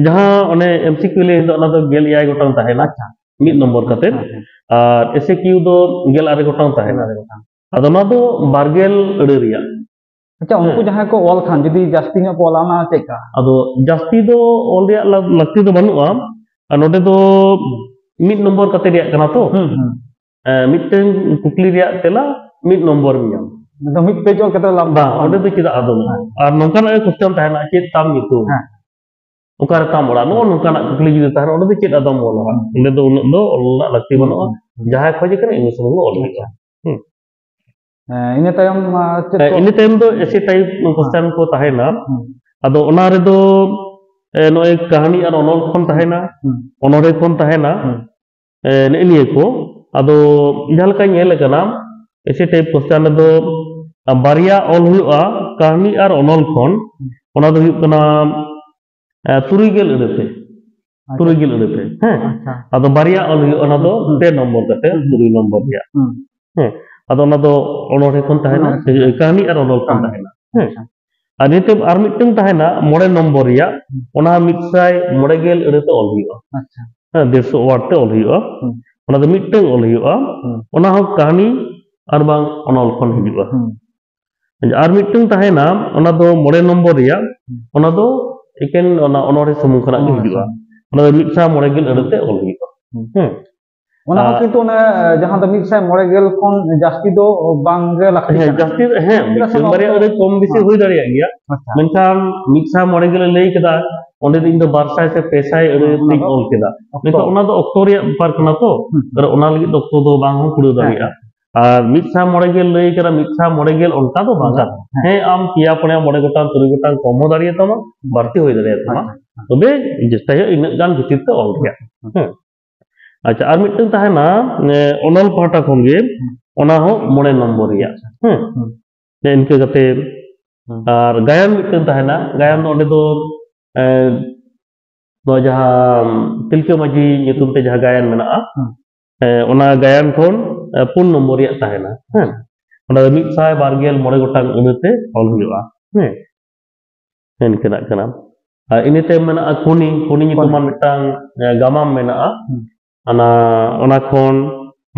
ᱡᱟᱦᱟᱸ ᱚᱱᱮ ᱮᱢ ᱥᱤ ᱠᱤᱭᱩ ᱞᱟᱹᱭ ᱫᱚ, ᱚᱱᱟ ᱫᱚ ᱜᱮᱞ ᱮᱭᱟᱭ ᱜᱚᱴᱟᱝ ᱛᱟᱦᱮᱱᱟ, ᱟᱪᱪᱷᱟ᱾ ᱢᱤᱫ ᱱᱚᱢᱵᱚᱨ ᱠᱟᱛᱮ᱾ ᱦᱮᱸ, ᱦᱮᱸ᱾ ᱟᱨ ᱮᱥ ᱮ ᱠᱤᱭᱩ ᱫᱚ ᱜᱮᱞ ᱟᱨᱮ ᱜᱚᱴᱟᱝ ᱛᱟᱦᱮᱱᱟ᱾ ᱜᱮᱞ ᱟᱨᱮ ᱜᱚᱴᱟᱝ᱾ ᱟᱫᱚ ᱱᱚᱣᱟ ᱫᱚ ᱵᱟᱨ ᱜᱮᱞ ᱟᱹᱲᱟᱹ ᱨᱮᱭᱟᱜ᱾ ᱟᱪᱪᱷᱟ, ᱩᱱᱠᱩ ᱦᱮᱸ᱾ ᱡᱟᱦᱟᱸᱭ ᱠᱚ ᱚᱞ ᱠᱷᱟᱱ, ᱡᱩᱫᱤ ᱡᱟᱹᱥᱛᱤ ᱧᱚᱜ ᱠᱚ ᱚᱞᱟ, ᱚᱱᱟ ᱪᱮᱫ ᱞᱮᱠᱟ? ᱟᱫᱚ ᱡᱟᱹᱥᱛᱤ ᱫᱚ ᱚᱞ ᱨᱮᱭᱟᱜ ᱞᱟ-, ᱞᱟᱹᱠᱛᱤ ᱫᱚ ᱵᱟᱹᱱᱩᱜᱼᱟ᱾ ᱟᱨ ᱱᱚᱰᱮ ᱫᱚ ᱢᱤᱫ ᱱᱚᱢᱵᱚᱨ ᱠᱟᱛᱮ ᱨᱮᱭᱟᱜ ᱠᱟᱱᱟ ᱛᱚ᱾ ᱦᱩᱸ, ᱦᱩᱸ᱾ ᱮᱸ, ᱢᱤᱫᱴᱟᱝ ᱠᱩᱠᱞᱤ ᱨᱮᱭᱟᱜ ᱛᱮᱞᱟ ᱢᱤᱫ ᱱᱚᱢᱵᱚᱨ ᱮᱢ ᱧᱟᱢᱟ᱾ ᱮᱠᱫᱚᱢ ᱢᱤᱫ ᱯᱮᱡᱽ ᱚᱞ ᱠᱟᱛᱮ ᱞᱟᱵᱷ ᱵᱟᱝ, ᱵᱟᱹᱱᱩᱜᱼᱟ᱾ ᱚᱸᱰᱮ ᱫᱚ ᱪᱮᱫᱟᱜ ᱟᱫᱚ ᱵᱟᱹᱱᱩᱜᱼᱟ? ᱦᱮᱸ᱾ ᱟᱨ ᱱᱚᱝᱠᱟᱱᱟᱜ ᱜᱮ question ᱛᱟᱦᱮᱱᱟ, "ᱪᱮᱫ ᱛᱟᱢ ᱧᱩᱛᱩᱢ? ᱦᱮᱸ᱾ ᱚᱠᱟᱨᱮ ᱛᱟᱢ ᱚᱲᱟᱜ?" ᱱᱚᱜᱼᱚ ᱱᱚᱝᱠᱟᱱᱟᱜ ᱠᱩᱠᱞᱤ ᱡᱩᱫᱤ ᱛᱟᱦᱮᱱᱟ, ᱚᱸᱰᱮ ᱫᱚ ᱪᱮᱫ ᱟᱫᱚᱢ ᱚᱞᱟ? ᱦᱩᱸ᱾ ᱚᱸᱰᱮ ᱫᱚ ᱩᱱᱟᱹᱜ ᱫᱚ ᱚᱞ ᱨᱮᱱᱟᱜ ᱞᱟᱹᱠᱛᱤ ᱵᱟᱹᱱᱩᱜᱼᱟ᱾ ᱦᱩᱸ, ᱦᱩᱸ᱾ ᱡᱟᱦᱟᱸᱭ ᱠᱷᱚᱡ ᱠᱟᱱᱟ, ᱤᱱᱟᱹ ᱥᱩᱢᱩᱝ ᱜᱮ ᱚᱞ ᱦᱩᱭᱩᱜᱼᱟ᱾ ᱟᱪᱪᱷᱟ᱾ ᱦᱩᱸ᱾ ᱦᱮᱸ, ᱤᱱᱟᱹ ᱛᱟᱭᱚᱢ, ᱟ, ᱪᱮᱫ ᱦᱮᱸ, ᱠᱚ? ᱤᱱᱟᱹ ᱛᱟᱭᱚᱢ ᱫᱚ essay type question ᱠᱚ ᱛᱟᱦᱮᱱᱟ᱾ ᱦᱩᱸ᱾ ᱟᱫᱚ ᱚᱱᱟ ᱨᱮᱫᱚ, ᱮ, ᱱᱚᱜᱼᱚᱭ ᱠᱟᱹᱦᱱᱤ ᱟᱨ ᱚᱱᱚᱞ ᱠᱷᱚᱱ ᱛᱟᱦᱮᱱᱟ, ᱦᱩᱸ᱾ ᱚᱱᱚᱬᱦᱮ ᱠᱷᱚᱱ ᱛᱟᱦᱮᱱᱟ, ᱦᱩᱸ᱾ ᱮ, ᱱᱮᱜᱼᱮ ᱱᱤᱭᱟᱹ ᱠᱚ᱾ ᱟᱫᱚ ᱡᱟᱦᱟᱸ ᱞᱮᱠᱟ ᱧᱮᱞ ᱟᱠᱟᱱᱟ, essay type question ᱨᱮᱫᱚ, ᱟ, ᱵᱟᱨᱭᱟ ᱚᱞ ᱦᱩᱭᱩᱜᱼᱟ, ᱠᱟᱹᱦᱱᱤ ᱟᱨ ᱚᱱᱚᱞ ᱠᱷᱚᱱ᱾ ᱦᱩᱸ᱾ ᱚᱱᱟ ᱫᱚ ᱦᱩᱭᱩᱜ ᱠᱟᱱᱟ, ᱮ, ᱛᱩᱨᱩᱭ ᱜᱮᱞ ᱟᱹᱲᱟᱹ ᱛᱮ᱾ ᱟᱪᱪᱷᱟ᱾ ᱛᱩᱨᱩᱭ ᱜᱮᱞ ᱟᱹᱲᱟᱹ ᱛᱮ, ᱦᱮᱸ᱾ ᱟᱪᱪᱷᱟ᱾ ᱟᱫᱚ ᱵᱟᱨᱭᱟ ᱚᱞ ᱦᱩᱭᱩᱜᱼᱟ, ᱚᱱᱟ ᱫᱚ ᱦᱩᱸ᱾ ᱯᱮ ᱱᱚᱢᱵᱚᱨ ᱠᱟᱛᱮ, ᱦᱩᱸ᱾ ᱛᱩᱨᱩᱭ ᱱᱚᱢᱵᱚᱨ ᱨᱮᱭᱟᱜ᱾ ᱦᱩᱸ᱾ ᱦᱮᱸ᱾ ᱟᱫᱚ ᱚᱱᱟ ᱫᱚ ᱚᱱᱚᱬᱦᱮ ᱠᱷᱚᱱ ᱛᱟᱦᱮᱱᱟ, ᱚᱱᱚᱬᱦᱮ ᱠᱷᱚᱱ᱾ ᱠᱟᱹᱦᱱᱤ ᱟᱨ ᱚᱱᱚᱞ ᱠᱷᱚᱱ ᱠᱟᱹᱦᱱᱤ᱾ ᱛᱟᱦᱮᱱᱟ᱾ ᱦᱮᱸ᱾ ᱟᱪᱪᱷᱟ᱾ ᱟᱨ ᱱᱤᱛᱚᱜ ᱟᱨ ᱢᱤᱫᱴᱟᱝ ᱛᱟᱦᱮᱱᱟ, ᱢᱚᱬᱮ ᱱᱚᱢᱵᱚᱨ ᱨᱮᱭᱟᱜ, ᱦᱩᱸ᱾ ᱚᱱᱟ ᱢᱤᱫ ᱥᱟᱭ ᱢᱚᱬᱮ ᱜᱮᱞ ᱟᱹᱲᱟᱹ ᱛᱮ ᱚᱞ ᱦᱩᱭᱩᱜᱼᱟ᱾ ᱟᱪᱪᱷᱟ᱾ ᱦᱮᱸ, ᱰᱮᱲᱥᱚ word ᱛᱮ ᱚᱞ ᱦᱩᱭᱩᱜᱼᱟ᱾ ᱦᱩᱸ᱾ ᱚᱱᱟ ᱫᱚ ᱢᱤᱫᱴᱟᱝ ᱚᱞ ᱦᱩᱭᱩᱜᱼᱟ᱾ ᱦᱩᱸ᱾ ᱚᱱᱟ ᱦᱚᱸ ᱠᱟᱹᱦᱱᱤ ᱟᱨ ᱵᱟᱝ ᱚᱱᱚᱞ ᱠᱷᱚᱱ ᱦᱩᱭᱩᱜᱼᱟ᱾ ᱦᱩᱸ᱾ ᱟᱨ ᱢᱤᱫᱴᱟᱝ ᱛᱟᱦᱮᱱᱟ, ᱚᱱᱟ ᱫᱚ ᱢᱚᱬᱮ ᱱᱚᱢᱵᱚᱨ ᱨᱮᱭᱟᱜ, ᱦᱩᱸ᱾ ᱚᱱᱟ ᱫᱚ ᱮᱠᱮᱱ ᱚᱱᱟ ᱚᱱᱚᱬᱦᱮ ᱥᱩᱢᱩᱝ ᱠᱷᱚᱱᱟᱜ ᱜᱮ ᱚᱱᱚᱬᱦᱮ ᱦᱤᱡᱩᱜᱼᱟ᱾ ᱥᱩᱢᱩᱝ᱾ ᱚᱱᱟ ᱫᱚ ᱢᱤᱫ ᱥᱟᱭ ᱢᱚᱬᱮ ᱜᱮᱞ ᱟᱹᱲᱟᱹ ᱛᱮ ᱚᱞ ᱦᱩᱭᱩᱜᱼᱟ᱾ ᱦᱩᱸ᱾ ᱦᱮᱸ᱾ ᱚᱱᱟ ᱦᱚᱸ ᱟᱨ ᱠᱤᱱᱛᱩ ᱚᱱᱮ ᱡᱟᱦᱟᱸ ᱫᱚ ᱢᱤᱫ ᱥᱟᱭ ᱢᱚᱬᱮ ᱜᱮᱞ ᱠᱷᱚᱱ ᱡᱟᱹᱥᱛᱤ ᱫᱚ ᱵᱟᱝ ᱜᱮ ᱞᱟᱹᱠᱛᱤ ᱦᱮᱸ, ᱠᱟᱱᱟ᱾ ᱡᱟᱹᱥᱛᱤ, ᱦᱮᱸ, ᱪᱮᱫᱟᱜ ᱥᱮ ᱢᱤᱫᱴᱟᱝ ᱱᱚᱣᱟ ᱵᱟᱨᱭᱟ ᱫᱚ ᱟᱹᱰᱤ ᱠᱚᱢ ᱵᱮᱥᱤ ᱦᱮᱸ᱾ ᱦᱩᱭ ᱫᱟᱲᱮᱭᱟᱜ ᱜᱮᱭᱟ᱾ ᱟᱪᱪᱷᱟ᱾ ᱢᱮᱱᱠᱷᱟᱱ ᱢᱤᱫ ᱥᱟᱭ ᱢᱚᱬᱮ ᱜᱮᱞ ᱮ ᱞᱟᱹᱭ ᱠᱮᱫᱟ, ᱚᱸᱰᱮ ᱫᱚ ᱤᱧ ᱫᱚ ᱵᱟᱨ ᱥᱟᱭ ᱥᱮ ᱯᱮ ᱥᱟᱭ ᱟᱹᱲᱟᱹ ᱦᱮᱸ, ᱚᱱᱟ ᱛᱤᱧ ᱫᱚ ᱚᱞ ᱠᱮᱫᱟ᱾ ᱚᱠᱛᱚ᱾ ᱢᱮᱱᱠᱷᱟᱱ ᱚᱱᱟ ᱫᱚ ᱚᱠᱛᱚ ᱨᱮᱭᱟᱜ ᱵᱮᱯᱟᱨ ᱠᱟᱱᱟ ᱛᱚ, ᱦᱩᱸ᱾ ᱟᱨ ᱚᱱᱟ ᱞᱟᱹᱜᱤᱫ ᱫᱚ ᱚᱠᱛᱚ ᱫᱚ ᱵᱟᱝ ᱦᱚᱸ ᱠᱩᱲᱟᱹᱣ ᱦᱮᱸ, ᱫᱟᱲᱮᱭᱟᱜᱼᱟ᱾ ᱦᱮᱸ᱾ ᱟᱨ ᱢᱤᱫ ᱥᱟᱭ ᱢᱚᱬᱮ ᱜᱮᱞ ᱞᱟᱹᱭ ᱠᱟᱱᱟ, ᱢᱤᱫ ᱥᱟᱭ ᱢᱚᱬᱮ ᱜᱮᱞ ᱚᱱᱠᱟ ᱫᱚ ᱵᱟᱝ᱾ ᱚᱱᱠᱟ ᱫᱚ, ᱦᱮᱸ᱾ ᱦᱮᱸ, ᱟᱢ ᱯᱮᱭᱟ, ᱯᱩᱱᱭᱟ, ᱢᱚᱬᱮ ᱜᱚᱴᱟᱝ, ᱛᱩᱨᱩᱭ ᱜᱚᱴᱟᱝ ᱠᱚᱢ ᱦᱚᱸ ᱫᱟᱲᱮᱭᱟᱛᱟᱢᱟ, ᱦᱩᱸ᱾ ᱵᱟᱹᱲᱛᱤ ᱦᱩᱭ ᱫᱟᱲᱮᱭᱟᱛᱟᱢᱟ᱾ ᱟᱪᱪᱷᱟ, ᱟᱪᱪᱷᱟ᱾ ᱛᱚᱵᱮ ᱪᱮᱥᱴᱟᱭ ᱦᱩᱭᱩᱜᱼᱟ ᱤᱱᱟᱹᱜ ᱜᱟᱱ ᱵᱷᱤᱛᱤᱨ ᱛᱮ ᱚᱞ ᱨᱮᱭᱟᱜ᱾ ᱦᱩᱸ᱾ ᱦᱮᱸ᱾ ᱟᱪᱪᱷᱟ, ᱟᱨ ᱢᱤᱫᱴᱟᱝ ᱛᱟᱦᱮᱱᱟ, ᱮ, ᱚᱱᱚᱞ ᱯᱟᱦᱴᱟ ᱠᱷᱚᱱ ᱜᱮ, ᱦᱩᱸ᱾ ᱚᱱᱟ ᱦᱚᱸ ᱢᱚᱬᱮ ᱱᱚᱢᱵᱚᱨ ᱨᱮᱭᱟᱜ᱾ ᱟᱪᱪᱷᱟ᱾ ᱦᱮᱸ᱾ ᱦᱩᱸ᱾ ᱱᱮ ᱤᱱᱠᱟᱹ ᱠᱟᱛᱮ, ᱦᱩᱸ᱾ ᱟᱨ ᱜᱟᱭᱟᱱ ᱢᱤᱫᱴᱟᱝ ᱛᱟᱦᱮᱱᱟ, ᱜᱟᱭᱟᱱ ᱫᱚ ᱚᱸᱰᱮ ᱫᱚ, ᱮ, ᱱᱚᱣᱟ ᱡᱟᱦᱟᱸ ᱛᱤᱞᱠᱟᱹ ᱢᱟᱹᱡᱷᱤ ᱧᱩᱛᱩᱢ ᱛᱮ ᱡᱟᱦᱟᱸ ᱜᱟᱭᱟᱱ ᱢᱮᱱᱟᱜᱼᱟ, ᱦᱩᱸ᱾ ᱮ, ᱚᱱᱟ ᱜᱟᱭᱟᱱ ᱠᱷᱚᱱ, ᱮ, ᱯᱩᱱ ᱱᱚᱢᱵᱚᱨ ᱨᱮᱭᱟᱜ ᱛᱟᱦᱮᱱᱟ᱾ ᱦᱮᱸ᱾ ᱚᱱᱟ ᱫᱚ ᱢᱤᱫ ᱥᱟᱭ ᱵᱟᱨ ᱜᱮᱞ ᱢᱚᱬᱮ ᱜᱚᱴᱟᱝ ᱟᱹᱲᱟᱹ ᱛᱮ ᱚᱞ ᱦᱩᱭᱩᱜᱼᱟ᱾ ᱦᱮᱸ᱾ ᱤᱱᱠᱟᱹᱱᱟᱜ ᱠᱟᱱᱟ᱾ ᱟᱨ ᱤᱱᱟᱹ ᱛᱟᱭᱚᱢ ᱢᱮᱱᱟᱜᱼᱟ ᱠᱷᱚᱱᱤ, ᱠᱷᱚᱱᱤ ᱧᱩᱛᱩᱢᱟᱱ ᱠᱷᱚᱱᱤ᱾ ᱢᱤᱫᱴᱟᱝ, ᱮ, ᱜᱟᱢᱟᱢ ᱢᱮᱱᱟᱜᱼᱟ᱾ ᱦᱩᱸ᱾ ᱚᱱᱟ, ᱚᱱᱟ ᱠᱷᱚᱱ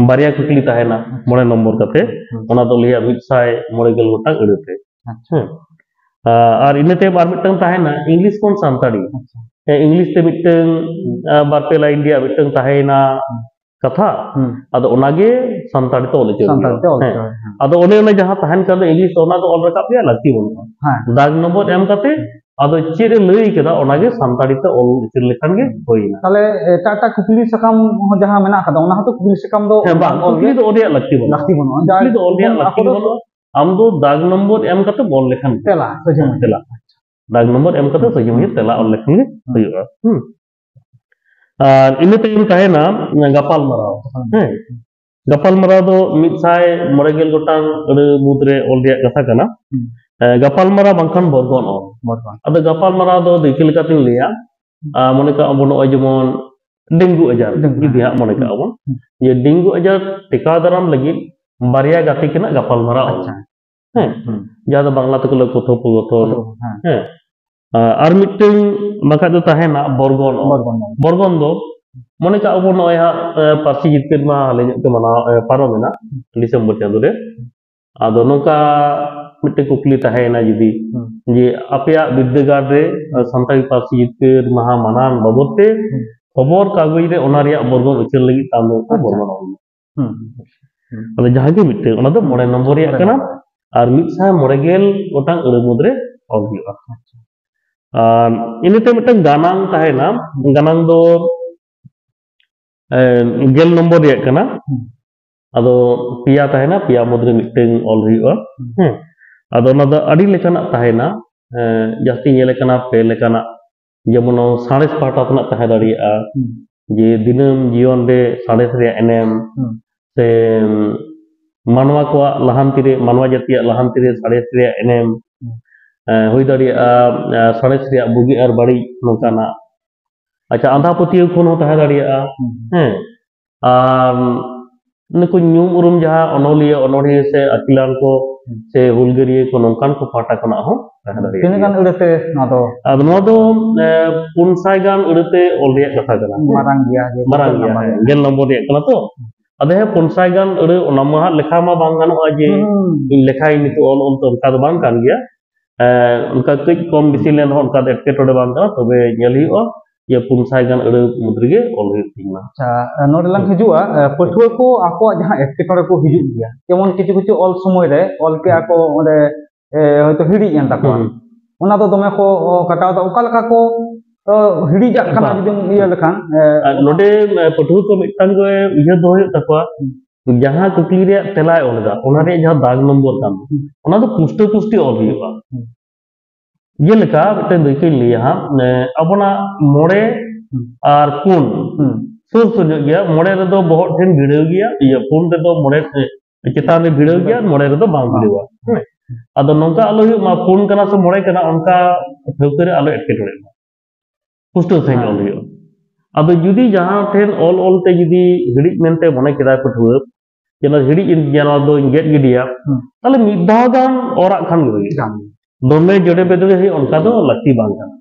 ᱵᱟᱨᱭᱟ ᱠᱩᱠᱞᱤ ᱛᱟᱦᱮᱱᱟ, ᱟᱪᱪᱷᱟ᱾ ᱢᱚᱬᱮ ᱱᱚᱢᱵᱚᱨ ᱠᱟᱛᱮ᱾ ᱦᱩᱸ᱾ ᱚᱱᱟ ᱫᱚ ᱞᱟᱹᱭᱟ ᱢᱤᱫ ᱥᱟᱭ ᱢᱚᱬᱮ ᱜᱮᱞ ᱜᱚᱴᱟᱝ ᱟᱹᱲᱟᱹ ᱛᱮ᱾ ᱟᱪᱪᱷᱟ᱾ ᱦᱮᱸ᱾ ᱟ-, ᱟᱨ ᱤᱱᱟᱹ ᱛᱟᱭᱚᱢ ᱟᱨ ᱢᱤᱫᱴᱟᱝ ᱛᱟᱦᱮᱱᱟ ᱤᱝᱞᱤᱥ ᱠᱷᱚᱱ ᱥᱟᱱᱛᱟᱲᱤ᱾ ᱟᱪᱪᱷᱟ᱾ ᱦᱮᱸ, ᱤᱝᱞᱤᱥ ᱛᱮ ᱢᱤᱫᱴᱟᱝ, ᱦᱩᱸ᱾ ᱟ, ᱵᱟᱨ ᱯᱮ ᱞᱟᱭᱤᱱ ᱨᱮᱭᱟᱜ ᱢᱤᱫᱴᱟᱝ ᱛᱟᱦᱮᱸᱭᱮᱱᱟ ᱦᱩᱸ᱾ ᱠᱟᱛᱷᱟ᱾ ᱦᱩᱸ᱾ ᱟᱫᱚ ᱚᱱᱟᱜᱮ ᱥᱟᱱᱛᱟᱲᱤ ᱛᱮ ᱚᱞ ᱩᱪᱟᱹᱲ ᱥᱟᱱᱛᱟᱲᱤ ᱦᱩᱭᱩᱜᱼᱟ᱾ ᱛᱮ ᱚᱞ ᱦᱮᱸ᱾ ᱩᱪᱟᱹᱲ, ᱦᱮᱸ᱾ ᱟᱫᱚ ᱚᱱᱮ ᱚᱱᱟ ᱡᱟᱦᱟᱸ ᱛᱟᱦᱮᱱ ᱠᱟᱱ ᱫᱚ ᱤᱝᱞᱤᱥ ᱛᱮ, ᱚᱱᱟ ᱫᱚ ᱚᱞ ᱨᱟᱠᱟᱵ ᱨᱮᱭᱟᱜ ᱞᱟᱹᱠᱛᱤ ᱵᱟᱹᱱᱩᱜᱼᱟ᱾ ᱦᱮᱸ᱾ ᱫᱟᱜᱽ ᱱᱚᱢᱵᱚᱨ ᱮᱢ ᱠᱟᱛᱮ ᱟᱫᱚ ᱪᱮᱫ ᱮ ᱞᱟᱹᱭ ᱠᱮᱫᱟ ᱚᱱᱟᱜᱮ ᱥᱟᱱᱛᱟᱲᱤ ᱛᱮ ᱚᱞ ᱩᱪᱟᱹᱲ ᱞᱮᱠᱷᱟᱱ ᱜᱮ ᱦᱩᱭᱱᱟ᱾ ᱛᱟᱦᱞᱮ ᱮᱴᱟᱜ ᱮᱴᱟᱜ ᱠᱩᱠᱞᱤ ᱥᱟᱠᱟᱢ ᱦᱚᱸ ᱡᱟᱦᱟᱸ ᱢᱮᱱᱟᱜ ᱟᱠᱟᱫᱟ, ᱚᱱᱟ ᱦᱚᱸᱛᱚ ᱠᱩᱠᱞᱤ ᱥᱟᱠᱟᱢ ᱫᱚ ᱦᱮᱸ, ᱵᱟᱝ, ᱵᱟᱝ ᱚᱞ ᱠᱩᱠᱞᱤ ᱜᱮ ᱫᱚ ᱚᱞ ᱨᱮᱭᱟᱜ ᱞᱟᱹᱠᱛᱤ ᱵᱟᱹᱱᱩᱜᱼᱟ᱾ ᱞᱟᱹᱠᱛᱤ ᱵᱟᱹᱱᱩᱜᱼᱟ᱾ ᱡᱟ ᱠᱩᱠᱞᱤ ᱫᱚ ᱚᱞ ᱨᱮᱭᱟᱜ ᱞᱟᱹᱠᱛᱤ ᱟᱠᱚ ᱫᱚ ᱵᱟᱹᱱᱩᱜᱼᱟ᱾ ᱟᱢ ᱫᱚ ᱫᱟᱜᱽ ᱱᱚᱢᱵᱚᱨ ᱮᱢ ᱠᱟᱛᱮ ᱚᱞ ᱞᱮᱠᱷᱟᱱ ᱜᱮ᱾ ᱛᱮᱞᱟ, ᱥᱚᱡᱷᱮ ᱢᱟᱹᱡᱷᱤ᱾ ᱛᱮᱞᱟ᱾ ᱫᱟᱜᱽ ᱱᱚᱢᱵᱚᱨ ᱮᱢ ᱠᱟᱛᱮ ᱦᱩᱸ᱾ ᱥᱚᱡᱷᱮ ᱢᱟᱹᱡᱷᱤ ᱛᱮᱞᱟ ᱚᱞ ᱞᱮᱠᱷᱟᱱ ᱜᱮ ᱦᱩᱸ᱾ ᱦᱩᱭᱩᱜᱼᱟ᱾ ᱦᱩᱸ᱾ ᱟᱨ ᱤᱱᱟᱹ ᱛᱟᱭᱚᱢ ᱛᱟᱦᱮᱱᱟ ᱜᱟᱯᱟᱞ ᱢᱟᱨᱟᱣ᱾ ᱦᱩᱸ᱾ ᱦᱮᱸ᱾ ᱜᱟᱯᱟᱞ ᱢᱟᱨᱟᱣ ᱫᱚ ᱢᱤᱫ ᱥᱟᱭ ᱢᱚᱬᱮ ᱜᱮᱞ ᱜᱚᱴᱟᱝ ᱟᱹᱲᱟᱹ ᱢᱩᱫᱽᱨᱮ ᱚᱞ ᱨᱮᱭᱟᱜ ᱠᱟᱛᱷᱟ ᱠᱟᱱᱟ᱾ ᱦᱩᱸ᱾ ᱮ, ᱜᱟᱯᱟᱞ ᱢᱟᱨᱟᱣ ᱵᱟᱝᱠᱷᱟᱱ ᱵᱚᱨᱜᱚᱱ ᱚᱞ᱾ ᱵᱚᱨᱜᱚᱱ᱾ ᱟᱫᱚ ᱜᱟᱯᱟᱞ ᱢᱟᱨᱟᱣ ᱫᱚ ᱫᱟᱹᱭᱠᱟᱹ ᱞᱮᱠᱟᱛᱤᱧ ᱞᱟᱹᱭᱟ, ᱟ, ᱢᱚᱱᱮ ᱠᱟᱜ ᱵᱚᱱ ᱱᱚᱜᱼᱚᱭ ᱡᱮᱢᱚᱱ ᱰᱮᱝᱜᱩ ᱟᱡᱟᱨ ᱰᱮᱝᱜᱩ᱾ ᱡᱩᱫᱤ ᱦᱟᱸᱜ ᱢᱚᱱᱮ ᱠᱟᱜ ᱦᱩᱸ᱾ ᱵᱚᱱ, ᱦᱩᱸ᱾ ᱡᱮ ᱰᱮᱝᱜᱩ ᱟᱡᱟᱨ ᱴᱮᱠᱟᱣ ᱫᱟᱨᱟᱢ ᱞᱟᱹᱜᱤᱫ ᱵᱟᱨᱭᱟ ᱜᱟᱛᱮ ᱠᱤᱱᱟᱜ ᱜᱟᱯᱟᱞ ᱢᱟᱨᱟᱣ ᱚᱞ᱾ ᱟᱪᱪᱷᱟ᱾ ᱦᱮᱸ᱾ ᱦᱩᱸ᱾ ᱡᱟᱦᱟᱸ ᱫᱚ ᱵᱟᱝᱞᱟ ᱛᱮᱠᱚ ᱞᱟᱹᱭᱟ ᱠᱚᱛᱷᱳᱯᱚᱠᱚᱛᱷᱚᱱ᱾ ᱠᱚᱛᱷᱳᱯᱚᱠᱚᱛᱷᱚᱱ, ᱦᱮᱸ᱾ ᱦᱮᱸ᱾ ᱟ-, ᱟᱨ ᱢᱤᱫᱴᱟᱝ ᱵᱟᱠᱷᱟᱡ ᱫᱚ ᱛᱟᱦᱮᱱᱟ ᱵᱚᱨᱜᱚᱱ ᱚᱞ᱾ ᱵᱚᱨᱜᱚᱱ ᱚᱞ᱾ ᱵᱚᱨᱜᱚᱱ ᱫᱚ ᱢᱚᱱᱮ ᱠᱟᱜ ᱵᱚᱱ ᱱᱚᱜᱼᱚᱭ ᱦᱟᱸᱜ, ᱮ, ᱯᱟᱹᱨᱥᱤ ᱡᱤᱛᱠᱟᱹᱨ ᱢᱟᱦᱟ ᱦᱟᱞᱮ ᱧᱚᱜ ᱜᱮ ᱢᱟᱱᱟᱣ, ᱮ, ᱯᱟᱨᱚᱢᱮᱱᱟ ᱰᱤᱥᱮᱢᱵᱚᱨ ᱪᱟᱸᱫᱳ ᱨᱮ᱾ ᱟᱫᱚ ᱱᱚᱝᱠᱟ ᱢᱤᱫᱴᱮᱱ ᱠᱩᱠᱞᱤ ᱛᱟᱦᱮᱸᱭᱮᱱᱟ ᱡᱩᱫᱤ, ᱦᱩᱸ᱾ ᱡᱮ ᱟᱯᱮᱭᱟᱜ ᱵᱤᱨᱫᱟᱹᱜᱟᱲ ᱨᱮ, ᱮ, ᱥᱟᱱᱛᱟᱲᱤ ᱯᱟᱹᱨᱥᱤ ᱡᱤᱛᱠᱟᱹᱨ ᱢᱟᱦᱟ ᱢᱟᱱᱟᱣ ᱵᱟᱵᱚᱫ ᱛᱮ, ᱦᱩᱸ᱾ ᱠᱷᱚᱵᱚᱨ ᱠᱟᱜᱚᱡᱽ ᱨᱮ ᱚᱱᱟ ᱨᱮᱭᱟᱜ ᱵᱚᱨᱱᱚᱱ ᱩᱪᱷᱟᱹᱱ ᱞᱟᱹᱜᱤᱫ ᱛᱮ ᱟᱢ ᱫᱚ ᱢᱤᱫᱴᱟᱝ ᱟᱪᱪᱷᱟ᱾ ᱵᱚᱨᱱᱚᱱ ᱚᱞ ᱢᱮ᱾ ᱦᱩᱸ᱾ ᱟᱫᱚ ᱡᱟᱦᱟᱸ ᱜᱮ ᱢᱤᱫᱴᱟᱝ, ᱚᱱᱟ ᱫᱚ ᱢᱚᱬᱮ ᱱᱚᱢᱵᱚᱨ ᱨᱮᱭᱟᱜ ᱢᱚᱬᱮ ᱠᱟᱱᱟ᱾ ᱱᱚᱢᱵᱚᱨ᱾ ᱟᱨ ᱢᱤᱫ ᱥᱟᱭ ᱢᱚᱬᱮ ᱜᱮᱞ ᱜᱚᱴᱟᱝ ᱟᱹᱲᱟᱹ ᱢᱩᱫᱽᱨᱮ ᱚᱞ ᱦᱩᱭᱩᱜᱼᱟ᱾ ᱟᱨ ᱤᱱᱟᱹᱛᱮ ᱢᱤᱫᱴᱟᱝ ᱜᱟᱱᱟᱝ ᱛᱟᱦᱮᱱᱟ᱾ ᱜᱟᱱᱟᱝ ᱫᱚ, ᱮ, ᱜᱮᱞ ᱱᱚᱢᱵᱚᱨ ᱨᱮᱭᱟᱜ ᱠᱟᱱᱟ᱾ ᱦᱩᱸ᱾ ᱟᱫᱚ ᱯᱮᱭᱟ ᱛᱟᱦᱮᱱᱟ, ᱯᱮᱭᱟ ᱢᱩᱫᱽᱨᱮ ᱢᱤᱫᱴᱟᱝ ᱚᱞ ᱦᱩᱭᱩᱜᱼᱟ᱾ ᱦᱩᱸ᱾ ᱦᱮᱸ, ᱟᱫᱚ ᱚᱱᱟ ᱫᱚ ᱟᱹᱰᱤ ᱞᱮᱠᱟᱱᱟᱜ ᱛᱟᱦᱮᱱᱟ᱾ ᱮ, ᱡᱟᱹᱥᱛᱤ ᱧᱮᱞ ᱟᱠᱟᱱᱟ ᱯᱮ ᱞᱮᱠᱟᱱᱟᱜ, ᱡᱮᱢᱚᱱ ᱥᱟᱬᱮᱥ ᱯᱟᱦᱴᱟ ᱠᱷᱚᱱᱟᱜ ᱛᱟᱦᱮᱸ ᱫᱟᱲᱮᱭᱟᱜᱼᱟ᱾ ᱦᱩᱸ᱾ ᱡᱮ ᱫᱤᱱᱟᱹᱢ ᱡᱤᱭᱚᱱ ᱨᱮ ᱥᱟᱬᱮᱥ ᱨᱮᱭᱟᱜ ᱮᱱᱮᱢ, ᱦᱩᱸ᱾ ᱥᱮ ᱢᱟᱱᱣᱟ ᱠᱚᱣᱟᱜ ᱞᱟᱦᱟᱱᱛᱤ ᱨᱮ, ᱢᱟᱱᱣᱟ ᱡᱟᱹᱛᱤᱭᱟᱜ ᱞᱟᱦᱟᱱᱛᱤ ᱨᱮ ᱥᱟᱬᱮᱥ ᱨᱮᱭᱟᱜ ᱮᱱᱮᱢ, ᱦᱩᱸ᱾ ᱮ, ᱦᱩᱭ ᱫᱟᱲᱮᱭᱟᱜᱼᱟ, ᱮ, ᱥᱟᱬᱮᱥ ᱨᱮᱭᱟᱜ ᱵᱩᱜᱤ ᱟᱨ ᱵᱟᱹᱲᱤᱡ ᱱᱚᱝᱠᱟᱱᱟᱜ᱾ ᱟᱪᱪᱷᱟ, ᱟᱸᱫᱷᱟ ᱯᱟᱹᱛᱭᱟᱹᱣ ᱠᱷᱚᱱ ᱦᱚᱸ ᱛᱟᱦᱮᱸ ᱫᱟᱲᱮᱭᱟᱜᱼᱟ᱾ ᱦᱩᱸ᱾ ᱦᱮᱸ, ᱟᱨ ᱱᱩᱠᱩ ᱧᱩᱢ ᱩᱨᱩᱢ ᱡᱟᱦᱟᱸ ᱚᱱᱚᱞᱤᱭᱟᱹ, ᱚᱱᱚᱲᱦᱤᱭᱟᱹ ᱥᱮ ᱟᱹᱠᱤᱞᱟᱱ ᱠᱚ ᱦᱩᱸ᱾ ᱥᱮ ᱦᱩᱞᱜᱟᱹᱨᱤᱭᱟᱹ ᱠᱚ, ᱱᱚᱝᱠᱟᱱ ᱠᱚ ᱯᱟᱦᱴᱟ ᱠᱷᱚᱱᱟᱜ ᱦᱚᱸ ᱛᱟᱦᱮᱸ ᱫᱟᱲᱮᱭᱟᱜ ᱛᱤᱱᱟᱹᱜ ᱜᱮᱭᱟ᱾ ᱜᱟᱱ ᱟᱹᱲᱟᱹᱛᱮ ᱱᱚᱣᱟ ᱫᱚ? ᱟᱫᱚ ᱱᱚᱣᱟ ᱫᱚ, ᱮ, ᱯᱩᱱ ᱥᱟᱭ ᱜᱟᱱ ᱟᱹᱲᱟᱹᱛᱮ ᱚᱞ ᱨᱮᱭᱟᱜ ᱠᱟᱛᱷᱟ ᱠᱟᱱᱟ᱾ ᱢᱟᱨᱟᱝ ᱜᱮᱭᱟ, ᱡᱮ ᱢᱟᱨᱟᱝ ᱜᱮᱞ ᱜᱮᱭᱟ, ᱱᱟᱢᱵᱟᱨ ᱦᱮᱸ, ᱨᱮᱭᱟᱜ᱾ ᱜᱮᱞ ᱱᱚᱢᱵᱚᱨ ᱨᱮᱭᱟᱜ ᱠᱟᱱᱟ ᱛᱚ᱾ ᱟᱫᱚ ᱦᱮᱸ, ᱯᱩᱱ ᱥᱟᱭ ᱜᱟᱱ ᱟᱹᱲᱟᱹ, ᱚᱱᱟ ᱢᱟ ᱦᱟᱸᱜ ᱞᱮᱠᱷᱟ ᱢᱟ ᱵᱟᱝ ᱜᱟᱱᱚᱜᱼᱟ ᱡᱮ ᱦᱩᱸ᱾ ᱤᱧ ᱞᱮᱠᱷᱟᱭ ᱱᱤᱛᱚᱜ ᱚᱞ ᱚᱞ ᱛᱮ, ᱚᱱᱠᱟ ᱫᱚ ᱵᱟᱝ ᱠᱟᱱ ᱜᱮᱭᱟ᱾ ᱮ, ᱚᱱᱠᱟ ᱠᱟᱹᱡ ᱠᱚᱢ ᱵᱮᱥᱤ ᱞᱮᱱ ᱨᱮᱦᱚᱸ ᱚᱱᱠᱟ ᱫᱚ ᱮᱴᱠᱮᱴᱚᱬᱮ ᱵᱟᱝ ᱠᱟᱱᱟ, ᱛᱚᱵᱮ ᱧᱮᱞ ᱦᱩᱭᱩᱜᱼᱟ ᱡᱮ ᱯᱩᱱ ᱥᱟᱭ ᱜᱟᱱ ᱟᱹᱲᱟᱹ ᱢᱩᱫᱽ ᱨᱮᱜᱮ ᱚᱞ ᱦᱩᱭᱩᱜ ᱛᱤᱧ ᱢᱟ᱾ ᱟᱪᱪᱷᱟ, ᱱᱚᱰᱮ ᱞᱟᱝ ᱦᱤᱡᱩᱜᱼᱟ, ᱮ, ᱯᱟᱹᱴᱷᱩᱣᱟᱹ ᱠᱚ ᱟᱠᱚᱣᱟᱜ ᱡᱟᱦᱟᱸ ᱮᱴᱠᱮᱴᱚᱬᱮ ᱠᱚ ᱦᱤᱡᱩᱜ ᱜᱮᱭᱟ, ᱡᱮᱢᱚᱱ ᱠᱤᱪᱷᱩ ᱠᱤᱪᱷᱩ ᱚᱞ ᱥᱚᱢᱚᱭ ᱨᱮ ᱚᱞ ᱠᱮᱜᱼᱟ ᱠᱚ, ᱚᱸᱰᱮ, ᱮ, ᱦᱚᱭᱛᱳ ᱦᱤᱲᱤᱡ ᱮᱱ ᱛᱟᱠᱚᱣᱟ, ᱦᱩᱸ᱾ ᱚᱱᱟ ᱫᱚ ᱫᱚᱢᱮ ᱠᱚ, ᱚ, ᱠᱟᱴᱟᱣ ᱮᱫᱟ, ᱚᱠᱟ ᱞᱮᱠᱟ ᱠᱚ, ᱚ, ᱦᱤᱲᱤᱡᱟᱜ ᱠᱟᱱᱟ ᱵᱟᱝ᱾ ᱡᱩᱫᱤᱢ ᱤᱭᱟᱹ ᱞᱮᱠᱷᱟᱱ, ᱮ, ᱟᱨ ᱱᱚᱰᱮ, ᱮ, ᱯᱟᱹᱴᱷᱩᱣᱟᱹ ᱠᱚ ᱢᱤᱫᱴᱟᱝ ᱜᱮ ᱩᱭᱦᱟᱹᱨ ᱫᱚᱦᱚ ᱦᱩᱭᱩᱜ ᱛᱟᱠᱚᱣᱟ, ᱦᱩᱸ᱾ ᱡᱟᱦᱟᱸ ᱠᱩᱠᱞᱤ ᱨᱮᱭᱟᱜ ᱛᱮᱞᱟᱭ ᱚᱞ ᱮᱫᱟ, ᱚᱱᱟ ᱨᱮᱭᱟᱜ ᱡᱟᱦᱟᱸ ᱫᱟᱜᱽ ᱱᱚᱢᱵᱚᱨ ᱠᱟᱱ, ᱦᱩᱸ᱾ ᱚᱱᱟ ᱫᱚ ᱯᱩᱥᱴᱟᱹ ᱯᱩᱥᱴᱤ ᱚᱞ ᱦᱩᱭᱩᱜᱼᱟ᱾ ᱦᱩᱸ᱾ ᱡᱮᱞᱮᱠᱟ ᱢᱤᱫᱴᱮᱱ ᱫᱟᱹᱭᱠᱟᱹᱧ ᱞᱟᱹᱭᱟ ᱦᱟᱸᱜ, ᱮ, ᱟᱵᱚᱱᱟᱜ ᱢᱚᱬᱮ ᱦᱩᱸ᱾ ᱟᱨ ᱯᱩᱱ ᱦᱩᱸ᱾ ᱥᱩᱨ ᱥᱩᱨ ᱧᱚᱜ ᱜᱮᱭᱟ᱾ ᱢᱚᱬᱮ ᱨᱮᱫᱚ ᱵᱚᱦᱚᱜ ᱴᱷᱮᱱ ᱵᱷᱤᱲᱟᱹᱣ ᱜᱮᱭᱟ, ᱤᱭᱟᱹ, ᱯᱩᱱ ᱨᱮᱫᱚ ᱢᱚᱬᱮ, ᱮ, ᱪᱮᱛᱟᱱ ᱨᱮ ᱵᱷᱤᱲᱟᱹᱣ ᱜᱮᱭᱟ, ᱢᱚᱬᱮ ᱨᱮᱫᱚ ᱵᱟᱝ ᱵᱷᱤᱲᱟᱹᱣᱟ᱾ ᱦᱮᱸ? ᱟᱫᱚ ᱱᱚᱝᱠᱟ ᱟᱞᱚ ᱦᱩᱭᱩᱜ ᱢᱟ, ᱯᱩᱱ ᱠᱟᱱᱟ ᱥᱮ ᱢᱚᱬᱮ ᱠᱟᱱᱟ, ᱚᱱᱠᱟ ᱴᱷᱟᱹᱣᱠᱟᱹ ᱨᱮ ᱟᱞᱚ ᱮᱴᱠᱮᱴᱚᱬᱮᱜ ᱢᱟ, ᱯᱩᱥᱴᱟᱹᱣ ᱥᱟᱺᱦᱤᱡ ᱦᱮᱸ᱾ ᱚᱞ ᱦᱩᱭᱩᱜᱼᱟ᱾ ᱟᱫᱚ ᱡᱩᱫᱤ ᱡᱟᱦᱟᱸ ᱴᱷᱮᱱ ᱚᱞ ᱚᱞ ᱛᱮ ᱡᱩᱫᱤ ᱦᱤᱲᱤᱡ ᱢᱮᱱᱛᱮ ᱢᱚᱱᱮ ᱠᱮᱫᱟᱭ ᱯᱟᱹᱴᱷᱩᱣᱟᱹ, ᱡᱮ ᱱᱚᱣᱟ ᱦᱤᱲᱤᱡ ᱮᱱ ᱛᱤᱧᱟ, ᱱᱚᱣᱟ ᱫᱚᱧ ᱜᱮᱫ ᱜᱤᱰᱤᱭᱟ, ᱦᱩᱸ᱾ ᱛᱟᱦᱞᱮ ᱢᱤᱫ ᱫᱷᱟᱣ ᱜᱟᱱ ᱚᱨᱟᱜ ᱠᱷᱟᱱ ᱜᱮ ᱦᱩᱭᱩᱜᱼᱟ᱾ ᱜᱟᱱ᱾ ᱫᱚᱢᱮ ᱡᱚᱰᱮ ᱵᱮᱰᱮ ᱦᱩᱭᱩᱜ ᱚᱱᱠᱟ ᱫᱚ ᱞᱟᱹᱠᱛᱤ ᱵᱟᱝ ᱠᱟᱱᱟ᱾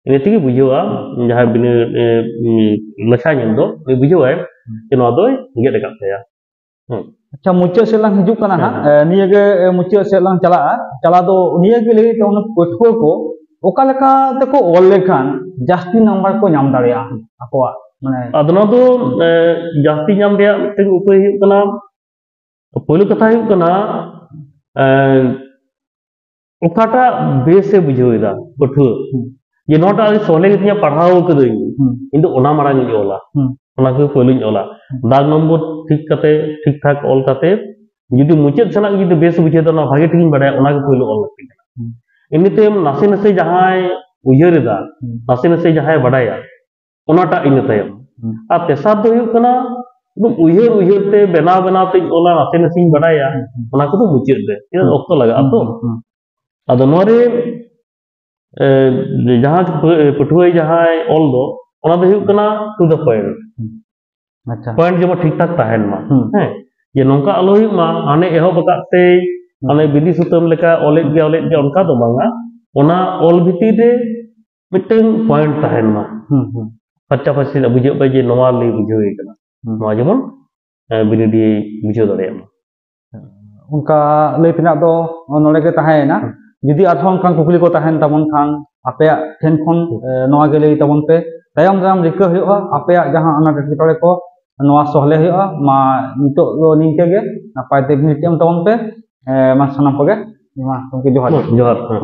ᱤᱱᱟᱹ ᱛᱮᱜᱮ ᱵᱩᱡᱷᱟᱹᱣᱟ, ᱡᱟᱦᱟᱸᱭ ᱵᱤᱱᱟᱹ, ᱮ, ᱩᱢ, ᱞᱮᱠᱷᱟ ᱧᱮᱞ ᱫᱚ, ᱩᱱᱤ ᱵᱩᱡᱷᱟᱹᱣᱟᱭ ᱡᱮ ᱱᱚᱣᱟ ᱫᱚᱭ ᱜᱮᱫ ᱟᱠᱟᱫ ᱛᱟᱭᱟ᱾ ᱦᱩᱸ᱾ ᱟᱪᱪᱷᱟ, ᱢᱩᱪᱟᱹᱫ ᱥᱮᱫ ᱞᱟᱝ ᱦᱤᱡᱩᱜ ᱠᱟᱱᱟ ᱦᱮᱸ, ᱦᱟᱸᱜ᱾ ᱦᱮᱸ᱾ ᱮ, ᱱᱤᱭᱟᱹ ᱜᱮ, ᱮ, ᱢᱩᱪᱟᱹᱫ ᱥᱮᱫ ᱞᱟᱝ ᱪᱟᱞᱟᱜᱼᱟ᱾ ᱪᱟᱞᱟᱣ ᱫᱚ ᱱᱤᱭᱟᱹ ᱜᱮ ᱞᱟᱹᱭ ᱛᱮ, ᱚᱱᱟ ᱯᱟᱹᱴᱷᱩᱣᱟᱹ ᱠᱚ ᱚᱠᱟ ᱞᱮᱠᱟ ᱛᱮᱠᱚ ᱚᱞ ᱞᱮᱠᱷᱟᱱ ᱡᱟᱹᱥᱛᱤ ᱱᱟᱢᱵᱟᱨ ᱠᱚ ᱧᱟᱢ ᱫᱟᱲᱮᱭᱟᱜᱼᱟ ᱟᱠᱚᱣᱟᱜ, ᱢᱟᱱᱮ? ᱟᱫᱚ ᱱᱚᱣᱟ ᱫᱚ ᱮ, ᱡᱟᱹᱥᱛᱤ ᱧᱟᱢ ᱨᱮᱭᱟᱜ ᱢᱤᱫᱴᱮᱱ ᱩᱯᱟᱹᱭ ᱦᱩᱭᱩᱜ ᱠᱟᱱᱟ, ᱯᱳᱭᱞᱳ ᱠᱟᱛᱷᱟ ᱦᱩᱭᱩᱜ ᱠᱟᱱᱟ ᱮ, ᱚᱠᱟᱴᱟᱜ ᱵᱮᱥ ᱮ ᱵᱩᱡᱷᱟᱹᱣ ᱮᱫᱟ ᱯᱟᱹᱴᱷᱩᱣᱟᱹ, ᱦᱩᱸ᱾ ᱡᱮ ᱱᱚᱣᱟᱴᱟᱜ ᱟᱹᱰᱤ ᱥᱚᱦᱞᱮ ᱜᱮᱛᱤᱧᱟ, ᱯᱟᱲᱦᱟᱣ ᱠᱟᱹᱫᱟᱹᱧ, ᱦᱩᱸ᱾ ᱤᱧ ᱫᱚ ᱚᱱᱟ ᱢᱟᱲᱟᱝ ᱤᱧ ᱚᱞᱟ, ᱦᱩᱸ᱾ ᱚᱱᱟ ᱠᱚ ᱯᱳᱭᱞᱳᱧ ᱚᱞᱟ᱾ ᱦᱩᱸ᱾ ᱫᱟᱜᱽ ᱱᱚᱢᱵᱚᱨ ᱴᱷᱤᱠ ᱠᱟᱛᱮ, ᱴᱷᱤᱠ ᱴᱷᱟᱠ ᱚᱞ ᱠᱟᱛᱮ, ᱡᱩᱫᱤ ᱢᱩᱪᱟᱹᱫ ᱥᱮᱱᱟᱜ ᱡᱩᱫᱤ ᱵᱮᱥ ᱵᱩᱡᱷᱟᱹᱣ ᱮᱫᱟ, ᱚᱱᱟ ᱵᱷᱟᱜᱮ ᱴᱷᱤᱠᱤᱧ ᱵᱟᱲᱟᱭᱟ, ᱚᱱᱟ ᱜᱮ ᱯᱳᱭᱞᱳ ᱚᱞ ᱞᱟᱹᱠᱛᱤ ᱠᱟᱱᱟ᱾ ᱦᱩᱸ᱾ ᱤᱱᱟᱹ ᱛᱟᱭᱚᱢ ᱱᱟᱥᱮ ᱱᱟᱥᱮ ᱡᱟᱦᱟᱸᱭ ᱩᱭᱦᱟᱹᱨ ᱮᱫᱟ, ᱦᱩᱸ᱾ ᱱᱟᱥᱮ ᱱᱟᱥᱮ ᱡᱟᱦᱟᱸᱭ ᱵᱟᱰᱟᱭᱟ, ᱚᱱᱟᱴᱟᱜ ᱤᱱᱟᱹ ᱛᱟᱭᱚᱢ᱾ ᱦᱩᱸ᱾ ᱟᱨ ᱛᱮᱥᱟᱨ ᱫᱚ ᱦᱩᱭᱩᱜ ᱠᱟᱱᱟ, ᱩᱭᱦᱟᱹᱨ ᱩᱭᱦᱟᱹᱨ ᱛᱮ, ᱵᱮᱱᱟᱣ ᱵᱮᱱᱟᱣ ᱛᱮᱧ ᱚᱞᱟ, ᱱᱟᱥᱮ ᱱᱟᱥᱮᱧ ᱵᱟᱰᱟᱭᱟ, ᱦᱩᱸ᱾ ᱚᱱᱟ ᱠᱚᱫᱚ ᱢᱩᱪᱟᱹᱫ ᱨᱮ᱾ ᱪᱮᱫᱟᱜ ᱦᱩᱸ᱾ ᱚᱠᱛᱚ ᱞᱟᱜᱟᱜᱼᱟ ᱛᱚ᱾ ᱦᱩᱸ, ᱦᱩᱸ᱾ ᱟᱫᱚ ᱱᱚᱣᱟ ᱨᱮ, ᱮ, ᱡᱟᱦᱟᱸ ᱯᱟᱹ-, ᱯᱟᱹᱴᱷᱩᱣᱟᱹᱭ ᱡᱟᱦᱟᱸᱭ ᱚᱞ ᱫᱚ, ᱚᱱᱟ ᱫᱚ ᱦᱩᱭᱩᱜ ᱠᱟᱱᱟ to the point᱾ ᱦᱩᱸ᱾ ᱟᱪᱪᱷᱟ᱾ Point ᱡᱮᱢᱚᱱ ᱴᱷᱤᱠ ᱴᱷᱟᱠ ᱛᱟᱦᱮᱱ ᱢᱟ᱾ ᱦᱩᱸ᱾ ᱦᱮᱸ, ᱡᱮ ᱱᱚᱝᱠᱟ ᱟᱞᱚ ᱦᱩᱭᱩᱜ ᱢᱟ, ᱦᱟᱱᱮ ᱮᱦᱚᱵ ᱟᱠᱟᱫ ᱛᱮ, ᱦᱩᱸ᱾ ᱦᱟᱱᱮ ᱵᱤᱞᱤ ᱥᱩᱛᱟᱹᱢ ᱞᱮᱠᱟ ᱚᱞᱮᱫ ᱜᱮ, ᱚᱞᱮᱫ ᱜᱮ, ᱚᱱᱠᱟ ᱫᱚ ᱵᱟᱝᱟ᱾ ᱚᱱᱟ ᱚᱞ ᱵᱷᱤᱛᱤᱨ ᱨᱮ ᱢᱤᱫᱴᱟᱝ point ᱛᱟᱦᱮᱱ ᱢᱟ᱾ ᱦᱩᱸ, ᱦᱩᱸ᱾ ᱯᱷᱟᱨᱪᱟ ᱯᱷᱟᱹᱨᱪᱤ ᱨᱮᱱᱟᱜ ᱵᱩᱡᱷᱟᱹᱜ ᱢᱟ ᱡᱮ ᱱᱚᱣᱟ ᱞᱟᱹᱭ ᱵᱩᱡᱷᱟᱹᱣ ᱮ ᱠᱟᱱᱟ᱾ ᱦᱩᱸ᱾ ᱱᱚᱣᱟ ᱡᱮᱢᱚᱱ, ᱮ, ᱵᱤᱱᱤᱰᱤᱭᱮ ᱵᱩᱡᱷᱟᱹᱣ ᱫᱟᱲᱮᱭᱟᱜ ᱢᱟ᱾ ᱚᱱᱠᱟ ᱞᱟᱹᱭ ᱛᱮᱱᱟᱜ ᱫᱚ ᱱᱚᱰᱮ ᱜᱮ ᱛᱟᱦᱮᱸᱭᱮᱱᱟ᱾ ᱦᱩᱸ᱾ ᱡᱩᱫᱤ ᱟᱨᱦᱚᱸ ᱚᱱᱠᱟᱱ ᱠᱩᱠᱞᱤ ᱠᱚ ᱛᱟᱦᱮᱱ ᱛᱟᱵᱚᱱ ᱠᱷᱟᱱ, ᱟᱯᱮᱭᱟᱜ ᱴᱷᱮᱱ ᱠᱷᱚᱱ, ᱦᱩᱸ᱾ ᱮ, ᱱᱚᱣᱟ ᱜᱮ ᱞᱟᱹᱭ ᱛᱟᱵᱚᱱ ᱯᱮ᱾ ᱛᱟᱭᱚᱢ ᱫᱟᱨᱟᱢ ᱨᱤᱠᱟᱹ ᱦᱩᱭᱩᱜᱼᱟ, ᱟᱯᱮᱭᱟᱜ ᱡᱟᱦᱟᱸ ᱟᱱᱟᱴ ᱮᱴᱠᱮᱴᱚᱬᱮ ᱠᱚ, ᱱᱚᱣᱟ ᱥᱚᱦᱞᱮ ᱦᱩᱭᱩᱜᱼᱟ᱾ ᱢᱟ, ᱱᱤᱛᱚᱜ ᱫᱚ ᱱᱤᱝᱠᱟᱹ ᱜᱮ, ᱱᱟᱯᱟᱭ ᱛᱮ ᱵᱤᱱᱤᱰ ᱮᱢ ᱛᱟᱵᱚᱱ ᱯᱮ᱾ ᱮ, ᱢᱟ, ᱥᱟᱱᱟᱢ ᱠᱚᱜᱮ, ᱢᱟ, ᱜᱚᱢᱠᱮ, ᱡᱚᱦᱟᱨ᱾ ᱦᱩᱸ, ᱡᱚᱦᱟᱨ, ᱦᱮᱸ᱾